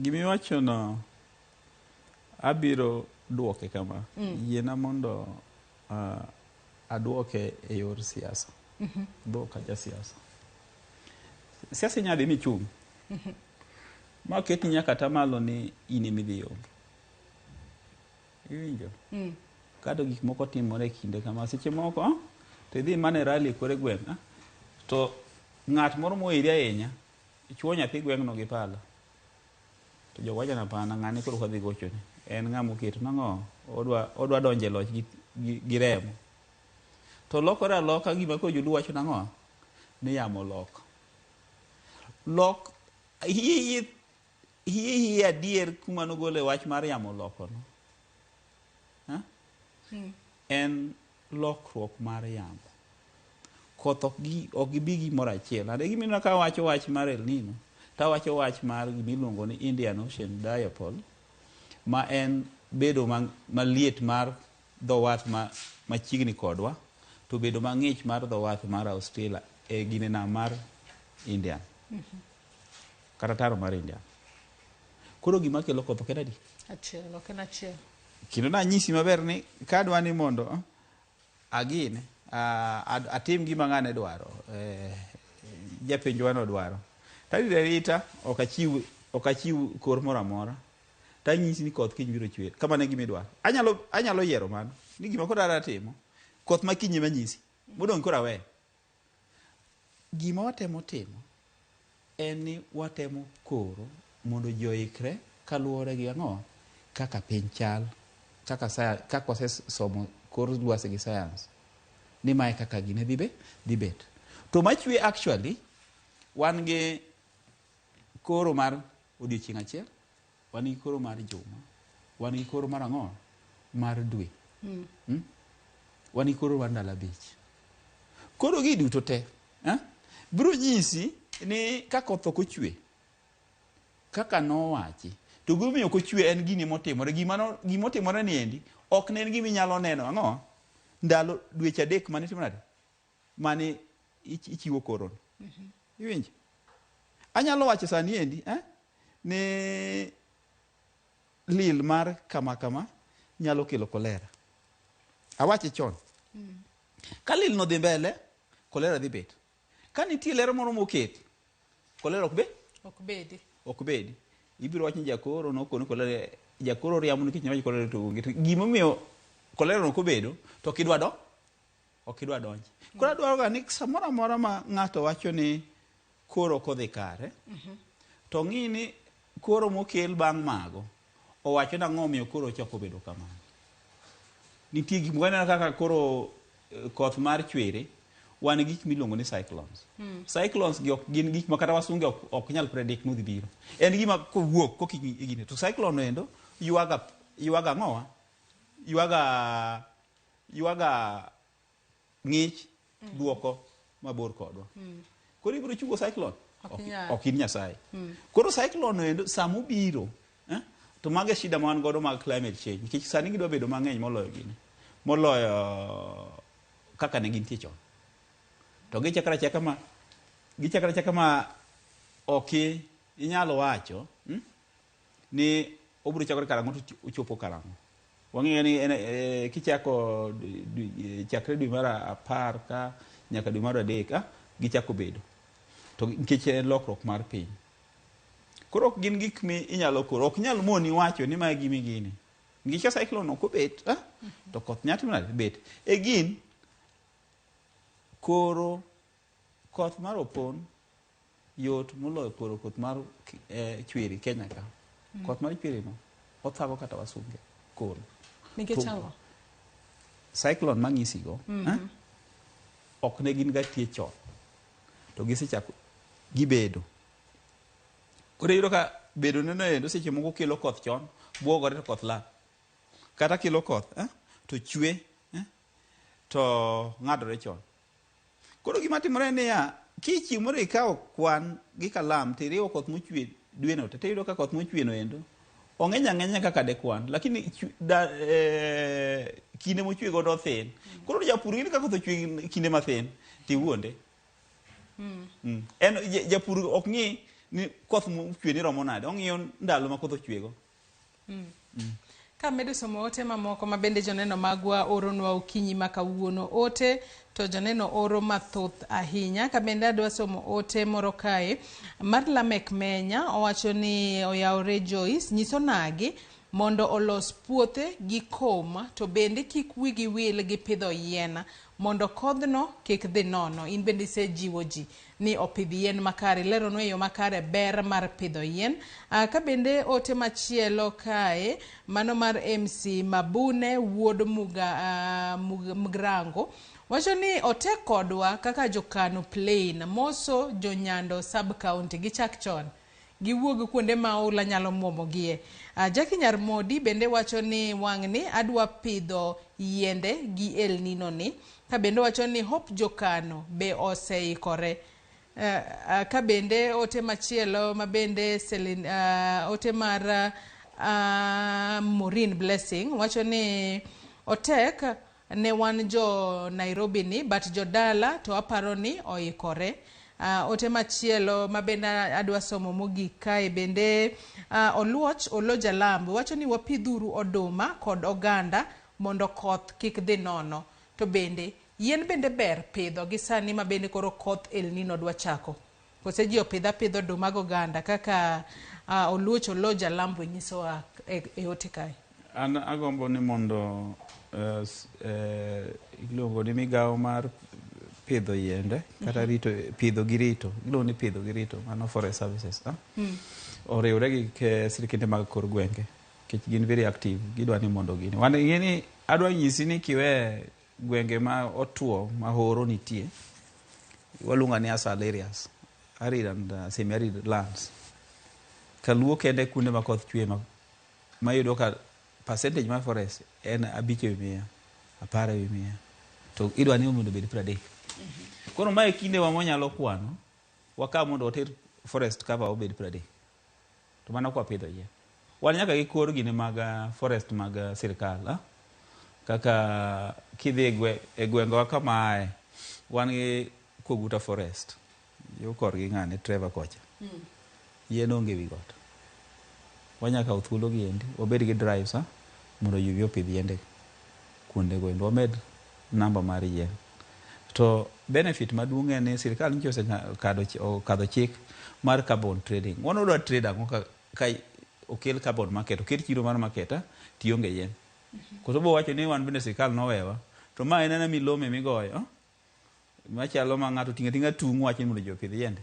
[SPEAKER 2] Gimiwacho no abiro duoke kama. Yiena mondo aduoke e yor siasa. Dhok aja siasa. Siasa inyalo dhi michung'. Ma oketni nyaka tamalo ni in ema idhi yombo. Iwinjo? Kata gik moko timore e kinde kama. Seche moko to idhi mana e rally e kor gweng' to ng'at moro moeri ahinya chuo nyathi gweng'no gi pala. To jogo wacho ni hapana ng'ane koro ok wadhi gochone. En ng'ama oketo nang'o odwa donjo e loch gi remo. To lokore aloka gima koro joluo wacho nang'o ni yamo lok. Lok hie hie adier kuma nogole wach mar yamo loko no. En lokruok mar yamo. Koth ok gibi gimoro achiel. Ade gima ka wacho wach mar El Nino, to wacho wach mar gimiluongo ni Indian Ocean Dipole, ma en bedo maliet mar dho wath machiegni kodwa, to bedo mang'ich mar dho wath mar Australia. e gine nam mar Indian. Kata taro mar Indian. Koro gima kelo koth ok en adi?
[SPEAKER 1] Achiel, ok en achiel.
[SPEAKER 2] Kendo nanyisi maber ni kadwa ni mondo agine atim gima ng'ane dwaro, japenjwa no dwaro. Tarito arita ok achiw ok achiw kor moro amora. Tanyisi ni koth kiny biro chwer. Kamano e gima idwaro. Anyalo anyalo yiero mano. Ni gima koro adwa timo. Koth ma kiny ema anyisi. Modong' koro aweyo. Gima watemo timo en ni watemo koro mondo ji oikre kaluwore gi ang'o kaka piny chal kaka kaka wasesomo kor lwasi gi science ni mae kaka gine dhi be dhi bet. To machwe actually wan gi koro mar odiochieng' achiel, wan gi koro mar juma, wan gi koro mar ang'o mar dwe. Wan gi koro mar ndalo 5. Koro gi duto te biro nyisi ni ka koth ok ochwe kaka nowachi to gimomiyo ok ochwe en gini motimore gima gimotimore ni endi ok ne en gima inyalo neno ang'o ndalo dweche 3 mane itimo nade mane ichiwo korono. Iwinjo? Anyalo wacho sani endi ni lil mar kama kama nyalo kelo kolera. Awache chon. Ka lil no dhi mbele, kolera dhi bet. Ka nitie ler moro moket, kolera ok be?
[SPEAKER 1] Ok bedi.
[SPEAKER 2] Ok bedi. Ibiro wacho ni jakoro nokoni kolera, jakoro riambo nikech nyawacho kolera to onge. Gimomiyo kolera no kobedo, to ok idwa do? Ok idwa donjo. Koro adwaro ga ni samoro amora ma ng'ato wacho ni koro ok odhi kare, to ng'i ni koro mokel bang' mago, owacho nang'o omiyo koro ochako obedo kamano. Nitie gik moko kaka koro koth mar chwere, wan gi gik miluongo ni cyclones. Cyclones gi ok gin gik ma kata wasunge ok nyal predict ni dhi biro. En gima kowuok koka igine. To cyclone no endo ywaga ywaga ang'owa? Ywaga ywaga ng'ich duoko mabor kodwa. Koro ibiro chungo cyclone? Ok in Nyasaye. Koro cyclone no endo samobiro, to mago e shida ma wan godo mag climate change. Nikech sani gidwa bedo mang'eny moloyo gini. Moloyo kaka ne gintie chon. To gichakre achaka ma gichakre achaka ma ok inyalo wacho ni obiro chakore karang'o to ochopo karang'o. Wang'eyo ni en kichako chakre dwe mar 10 ka nyaka dwe mar 3 gichako bedo. To nikech en lokruok mar piny. Koro ok gin gik mi inyalo koro, ok nyal moni wacho ni mae gimi gini. Nikech ka cyclone ok obet, to koth nyalo timo nade? Bet. E gin koro koth mar opon yot moloyo koro koth mar chwiri Kenya ka. Koth mar chwiri no othago kata wasunge koro.
[SPEAKER 1] Nikech ang'o?
[SPEAKER 2] Cyclone mang'isigo, ok ne gin ga tie chon. To gisechako gibedo. Koro iyudo ka bedo neno endo seche moko kelo koth chon, buogore to koth lal. Kata kelo koth, to chwe, to ng'adore chon. Koro gima timore en niya, kichiemore ikawo kwan gi kalam tiriwo koth mochwe dweno te, tiyudo ka koth mochwe no endo ong'eny ang'enya kaka de kwan, lakini kinde mochwe godo thin. Koro japur ng'e ni ka koth ochwe kinde mathin, tiwuonde. En japur ok ng'i ni koth mochwe ni romo nade, ong'iyo ndalo ma koth ochwego.
[SPEAKER 1] Ka medo somo ote mamoko ma bende joneno magwa oronwa okinyi ma kawuono ote to joneno oro mathoth ahinya. Ka bende adwa somo ote moro kae mar Lamek Menya owacho ni oyawore Joyce nyiso nagi mondo olos puothe gi kom to bende kik wigi wil gi pidho yien mondo kodhno kik dhi nono. In bende isejiwo ji ni opidh yien makare, ileronwa e yo makare ber mar pidho yien. Ka bende ote machielo kae mano mar MC Mabune wuod Mgrango wacho ni otek kodwa kaka jokano plain moso jonyando sub county gichak chon giwuog kuonde ma oula nyalo muomogie. Jackie Nyarmodi bende wacho ni wang'ni adwa pidho yiende gi El Nino ni. Ka bende wacho ni Hope Jokano be oseikore. Ka bende ote machielo ma bende Celine, ote mar Maureen Blessing wacho ni otek ne wan jo Nairobi ni, but jodala to aparo ni oikore. Ote machielo ma bende adwa somo mogik kae bende Oluoch Olo Jalambo wacho ni wapidhuru oduma kod oganda mondo koth kik dhi nono. To bende yien bende ber pidho gi sani ma bende koro koth El Nino dwa chako. Kose ji opidh apidha oduma gi oganda kaka Oluoch Olo Jalambo nyisowa e ote kae.
[SPEAKER 2] An agombo ni mondo iluongo ni migawo mar pidho yiende kata rito, pidho gi rito, iluongo ni pidho gi rito, mano Forest Services, oriwre gi sirkende mag kor gwenge, nikech gin very active, gidwa ni mondo gini wan ing'e adwa nyisi ni kiwe gwenge ma otuo ma horo nitie, waluongo ni asal areas, arid and semi arid lands. Kaluo kende kuonde ma koth chwe ma iyudo ka percentage mar forest en 5%, 10%, to idwa ni mondo obed 30. Koro mae kinde wa mwanyalo kwano wakaw mondo water forest cover obed 30, to mano kwa pidho yien. Wan nyaka gi kor gine mag forest mag sirikal, kaka kidhi e gwengewa kama ae, wan gi Koguta Forest yo korgi ng'ane Trevor kocha, yien onge ewi got. Wanyaka kawo thuolo gi endi wabed gi drives mondo ji obi opidh yiende kuondego endo, wamed namba mar yien. To benefit maduong' en ni sirikal nyocha osekadho chik mar carbon trading. Wan wadwa trade ang'o ka okel carbon market, okel chiro mar market tionge yien. Koso bo wacho ni wan bende sirikal nowewa, to ma en ena milome migoyo machalo ma ng'ato ting'o ating'a tung' wacho ni mondo ji opidh yiende.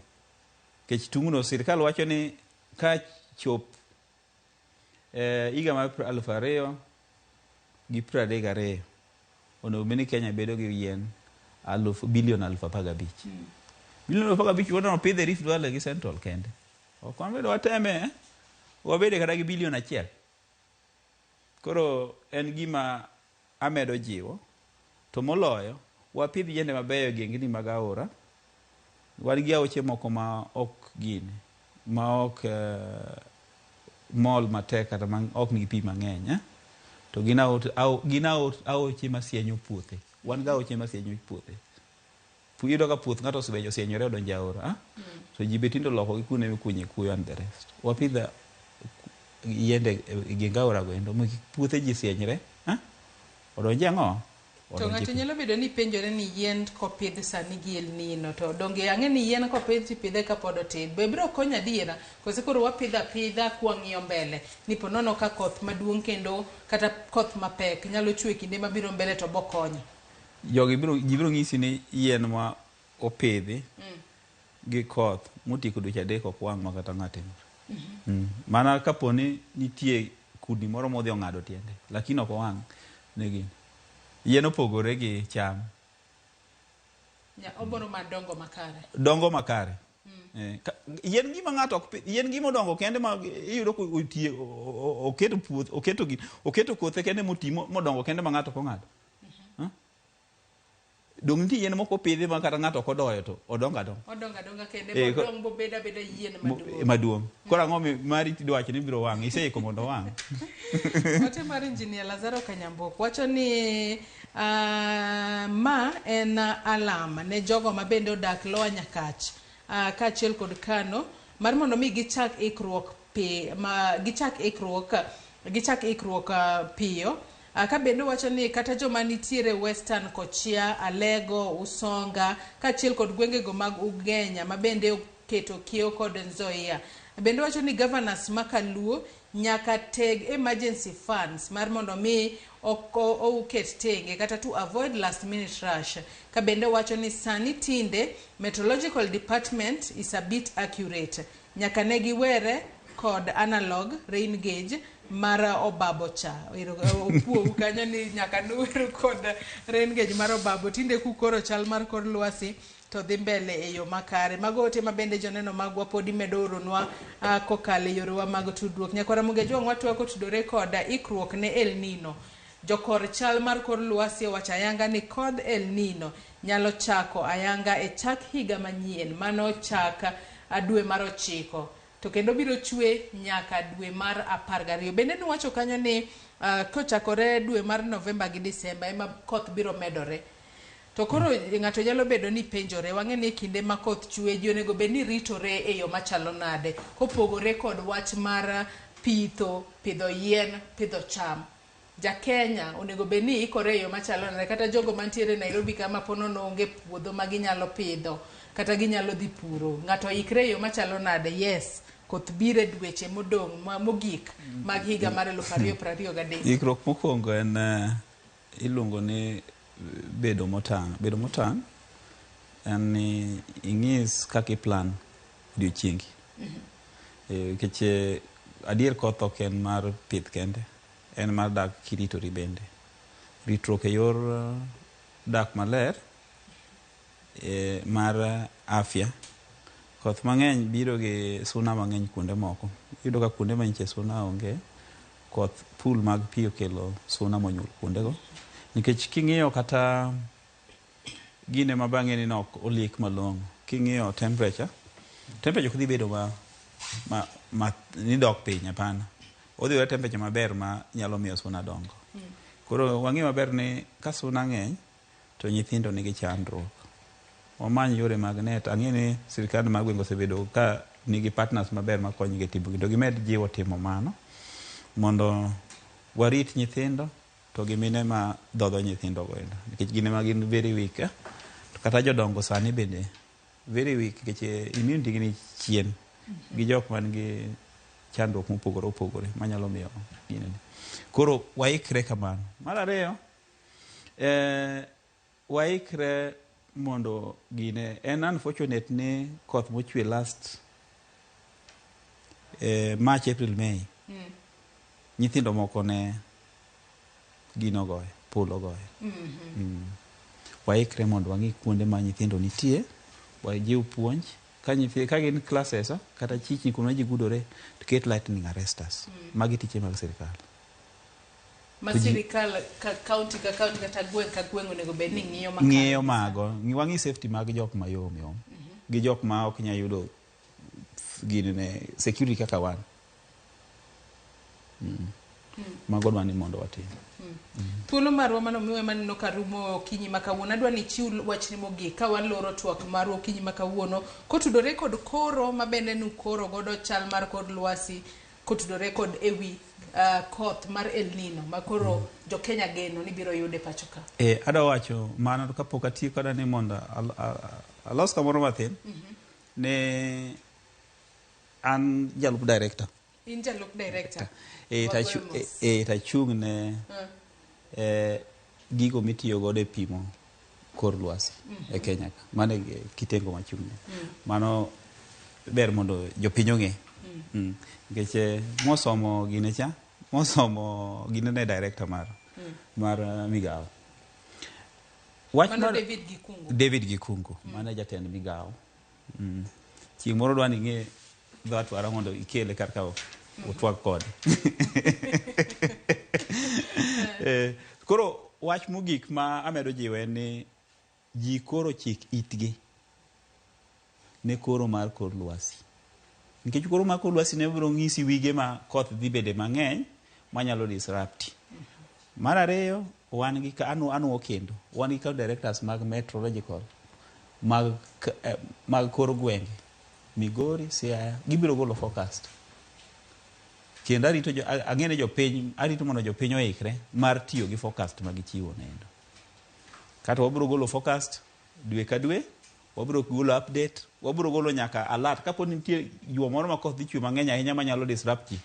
[SPEAKER 2] Nikech tung'no sirikal wacho ni ka chop higa mar 2032 onego bed ni Kenya bedo gi yien bilion 15,000. Bilion 15 wadwa pidho e Rift Valley gi Central kende. Ok wan wateme, wabede kata gi bilion 1. Koro en gima amedo jiwo, to moloyo wapidh yiende mabeyo e gengni mag aora. Wan gi aoche moko ma ok gini, ma ok mol matek kata ma ok nigi pi mang'eny, To gin aoche masienyo puothe. Wan gi aoche masienyo puothe. Iyudo ka puoth ng'ato osienyore odonjo e aora, To ji be tinde oloko gi kuonde mikunye kuoyo and the rest. Wapidho yiende e geng aora go endo mondo kik puothe ji sienyre, Odonje ang'o?
[SPEAKER 1] To ng'ato nyalo bedo ni penjore ni yien kopidh sani gi El Nino, to donge ang'e ni yien kopidh tipidhe kapod otin, be biro konyo adiera kose koro wapidho apidha kwang'iyo mbele ni po nono ka koth maduong' kendo kata koth mapek nyalo chwe kinde mabiro mbele to bokonyo?
[SPEAKER 2] Jogi biro, ji biro ng'isi ni yien ma opidhi gi koth motieko dweche 3 ok wang' ma kata ng'ato timore. Mana kapo ni nitie kudni moro modhi ong'ado tiende, lakini ok owang' ne gini. Yien opogore gi cham.
[SPEAKER 1] Oboro mar dongo makare.
[SPEAKER 2] Dongo makare. Yien gima ng'ato ok yien gima odongo kende ma iyudo ko otie oketo puoth, oketo gi, oketo kothe kende moti modongo kende ma ng'ato ok ong'ado. Dong nitie yien moko opidhi ma kata ng'ato ok odoyo to odongo adonga.
[SPEAKER 1] Odongo adonga kende, modong bobed abeda yien maduong'.
[SPEAKER 2] Maduong'. Koro ang'o mari tidwa wacho ni biro wang'? Iseiko mondo owang'.
[SPEAKER 1] Ote mar Engineer Lazaro Kanyambok wacho ni ma en alam ne jogo ma bende odak Lower Nyakach kaachiel kod Kano mar mondo mi gichak ikruok gichak ikruok piyo. Ka bende wacho ni kata joma nitiere Western Kochia, Alego, Usonga kaachiel kod gwengego mag Ugenya ma bende oketo kiewo kod Nzoia. Bende wacho ni governors ma Kaluo nyaka teg emergency funds mar mondo mi oket tenge kata to avoid last minute rush. Ka bende wacho ni sani tinde meteorological department is a bit accurate. Nyaka ne giwere kod analog rain gauge mar obabo cha. Opuou kanyo ni nyaka nuweru kod rain gauge mar obabo. Tinde kukoro chal mar kor lwasi to dhi mbele e yo makare. Mago ote ma bende joneno magwa podi medo oronwa kokalo e yorewa mag tudruok. Nyakwara Mugejuang' watwak otudore kod ikruok ne El Nino. Jokor chal mar kor lwasi owacho ayanga ni kodh El Nino nyalo chako ayanga e chak higa manyien mano chak dwe mar 9. to kendo biro chwe nyaka dwe mar 12. Bende nuwacho kanyo ni kochakore dwe mar Novemba gi Disemba ema koth biro medore. To koro ng'ato nyalo bedo ni penjore, wang'e ni kinde ma koth chwe ji onego bed ni ritore e yo machalo nade, kopogore kod wach mar pitho, pidho yien, pidho cham. Ja Kenya onego bed ni ikore e yo machalo nade, kata jogo mantiere Nairobi kama po nono onge puodho ma ginyalo pidho kata ginyalo dhi puro. Ng'ato ikre e yo machalo nade? Yes, koth biro e dweche modong' mogik mag higa mar 2023.
[SPEAKER 2] Ikruok mokwongo en iluongo ni bedo motang'. Bedo motang' en ni ing'is kaka iplan odiochiengi. Nikech adier koth ok en mar pith kende, en mar dak kiritori bende. Ritruok e yor dak maler mar afya. Koth mang'eny biro gi suna mang'eny kuonde moko. Iyudo ka kuonde ma nyiche suna onge, koth pool mag pi okelo suna monyuol kuondego. Nikech king'iyo kata gine ma bang'e ni nok oliek malong'o, king'iyo temperature, temperature ok dhi bedo ma ni dok piny, hapana. Odhi yudo temperature maber ma nyalo miyo suna dongo. Koro wang'e maber ni ka suna ng'eny to nyithindo nigi chandruok. Wamany yore mag net. Ang'e ni sirkal mar gweng' osebedo ka nigi partners maber makonyogi timo kendo gimed jiwo timo mano mondo warit nyithindo to gi mine ma dhodho nyithindo go endo. Nikech gin ema gin very weak. To kata jodongo sani bende very weak nikech immunity gi ni chien gi jok man gi chandruok mopogore opogore manyalo miyo ginene. Koro waikre kamano. Mar ariyo, waikre mondo gine. En unfortunate ni koth mochwe last March, April, May. Nyithindo moko ne gino goyo, pul ogoyo. Waikre mondo wang'i kuonde ma nyithindo nitie, wajiw puonj. Ka gin classes kata chichni kuma ji gudore, to ket lightning arresters. Magi tije mag sirkal.
[SPEAKER 1] Ma sirikal ka county ka county kata gweng' ka gweng' onego bed ni ng'iyo makare.
[SPEAKER 2] Ng'iyo mago. Wang'i safety mag jok mayom yom. Gi jok ma ok nyal yudo ginene security kaka wan. Mago dwa ni mondo watim.
[SPEAKER 1] Thuolo marwa mano miwe maneno ka rumo okinyi ma kawuono. Adwa ni ichiw wachni mogik ka waloro twak marwa okinyi ma kawuono kotudore kod koro ma bende nukoro godo chal mar kor lwasi kotudore kod ewi koth mar El Nino ma koro jo Kenya geno ni biro yude pacho ka.
[SPEAKER 2] Adwa wacho mano kapok atieko adwa ni mondo alos kamoro mathin. Ne an jalup director.
[SPEAKER 1] In jalup director.
[SPEAKER 2] Tachung' ne gigo mitiyo godo e pimo kor lwasi e Kenya ka. Mano e kitengo machung' ne. Mano ber mondo jopiny ong'e. Nikech mosomo gine cha, mosomo gine ne director mar migawo.
[SPEAKER 1] Mano David Gikungu.
[SPEAKER 2] David Gikungu, mano jatend migawo. Chieng' moro dwa ni ing'e dho atwara mondo ikele kar ka utwag kode. Koro wach mogik ma amedo jiwo en ni ji koro chik itgi ne koro mar kor lwasi. Nikech koro mar kor lwasi ne biro ng'isi wige ma koth dhi bede mang'eny manyalo disrupt. Mar ariyo, wan gi anuo kendo, wan gi county directors mag meteorological mag kor gwenge, Migori, Siaya, gibiro golo forecast. Kendo arito ang'e ni jopiny, arito mondo jopiny oikre mar tiyo gi forecast ma gichiwo nendo. Kata wabiro golo forecast dwe ka dwe, wabiro golo update, wabiro golo nyaka alert. Kapo ni nitie juma moro ma koth dhi chwe mang'eny ahinya manyalo disrupt ji,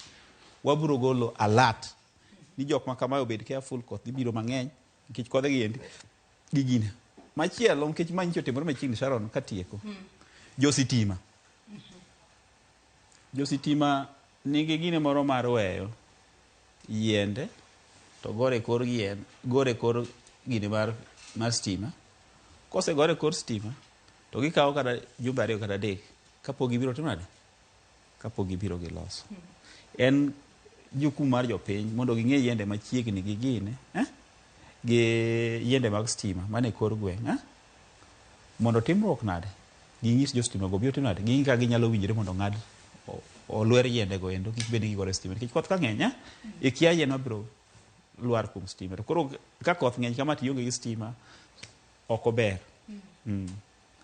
[SPEAKER 2] wabiro golo alert ni jok ma kamae obed careful, koth dhi biro mang'eny nikech kodhe gi endi gi gine. Machielo nikech ma nyicho otimore machiegni Sharon katieko. Jo sitima. Jo sitima nigi gine moro mar weyo yiende to gore kor yien, gore kor gine mar stima. Kosegore kor stima to gikawo kata jumbe 2 kata 3 kapok gibiro timo nade? Kapok gibiro giloso. En jukumu mar jopiny mondo ging'e yiende machiegni gi gine, gi yiende mag stima mane kor gweng', Mondo timruok nade? Ginyis jo stima go biro timo nade? Ging'i kaka ginyalo winjore mondo ng'ad olwer yiende go endo kik bed ni gigore stima nikech koth ka ng'eny ikia yien mabiro lwar kuom stima to koro ka koth ng'eny kama to ionge gi stima ok ober.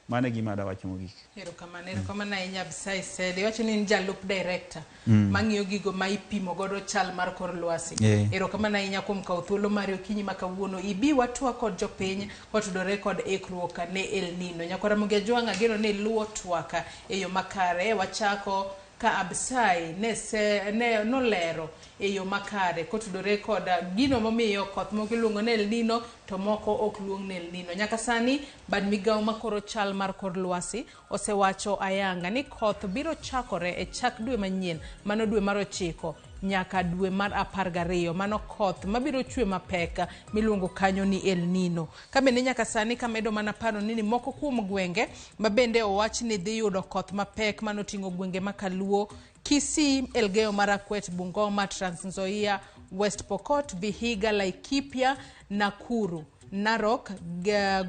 [SPEAKER 2] Mano e gima dawacho mogik.
[SPEAKER 1] Erokamano, erokamano ahinya Abisai Sede. Iwacho ni in jalup director mang'iyo gigo ma ipimo godo chal mar kor lwasi. Erokamano ahinya kuom kawo thuolo mari okinyi ma kawuono. Ibi watwak kod jopiny kotudore kod ikruok ne El Nino. Nyakwar Ramogi Ajwang' ageno ni iluwo twak e yo makare. Wachako ka Abisai ne, se, ne nolero e yo makare kotudore kod gino momiyo koth moko iluongo ni El Nino to moko ok luong ni El Nino. Nyaka sani bad migawo makoro chal mar kor lwasi osewacho ayanga ni koth biro chakore e chak dwe manyien, mano dwe mar 9 nyaka dwe mar 12, mano koth mabiro chwe mapek miluongo kanyo ni El Nino. Ka bende nyaka sani kamedo mana paro ni moko kuom gwenge ma bende owach ni dhi yudo koth mapek manoting'o gwenge ma Kaluo, Kisii, Elgeyo Marakwet, Bungoma, Trans Nzoia, West Pokot, Vihiga, Laikipia, Nakuru, Narok,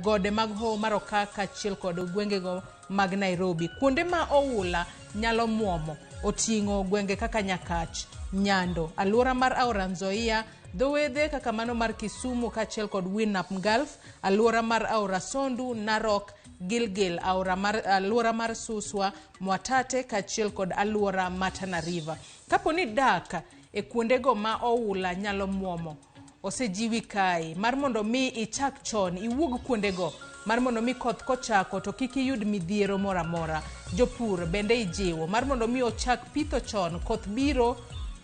[SPEAKER 1] gode mag Hoho mar Okak kaachiel kod gwengego mag Nairobi. Kuonde ma oula nyalo muomo oting'o gwenge kaka Nyakach, Nyando, aluora mar Aora Nzoia, dho wedhe kaka mano mar Kisumu kaachiel kod Winam Gulf, aluora mar Aora Sondu, Narok, Gilgil, aluora mar Suswa, Mwatate kaachiel kod aluora ma Tana River. Kapo ni dak e kuondego ma oula nyalo muomo, osejiwi kae mar mondo mi ichak chon iwuog kuondego mar mondo mi koth kochako to kik iyud midhiero moro amora. Jopur bende ijiwo mar mondo mi ochak pitho chon, koth biro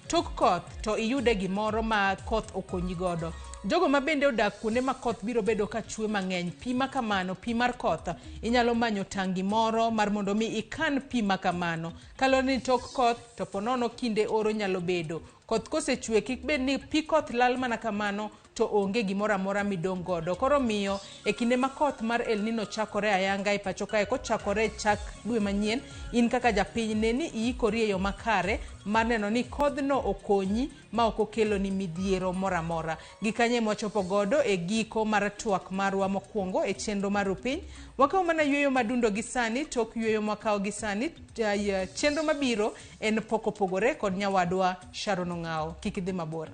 [SPEAKER 1] tok koth to iyude gimoro ma koth okonyi godo. Jogo ma bende odak kuonde ma koth biro bedo ka chwe mang'eny, pi ma kamano, pi mar koth, inyalo manyo tangi moro mar mondo mi ikan pi ma kamano. Kaluwore ni tok koth to ponono kinde oro nyalo bedo. Koth kosechwe kik bed ni pi koth lal mana kamano to onge gimoro amora midong' godo. Koro miyo e kinde ma koth mar El Nino chakore ayanga e pacho kae kochakore chak dwe manyien, in kaka japiny ne ni iikori e yo makare mar neno ni kodhno okonyi ma ok okelo ni midhiero moro amora. Gikanye mwachopo godo e giko mar twak marwa mokwongo e chenro mar Rupiny. Wakawo mana yueyo madundo gi sani, tok yueyo mwakawo gi sani, chenro mabiro en pok opogore kod nyawadwa Sharon Ong'awo. Kik idhi mabor.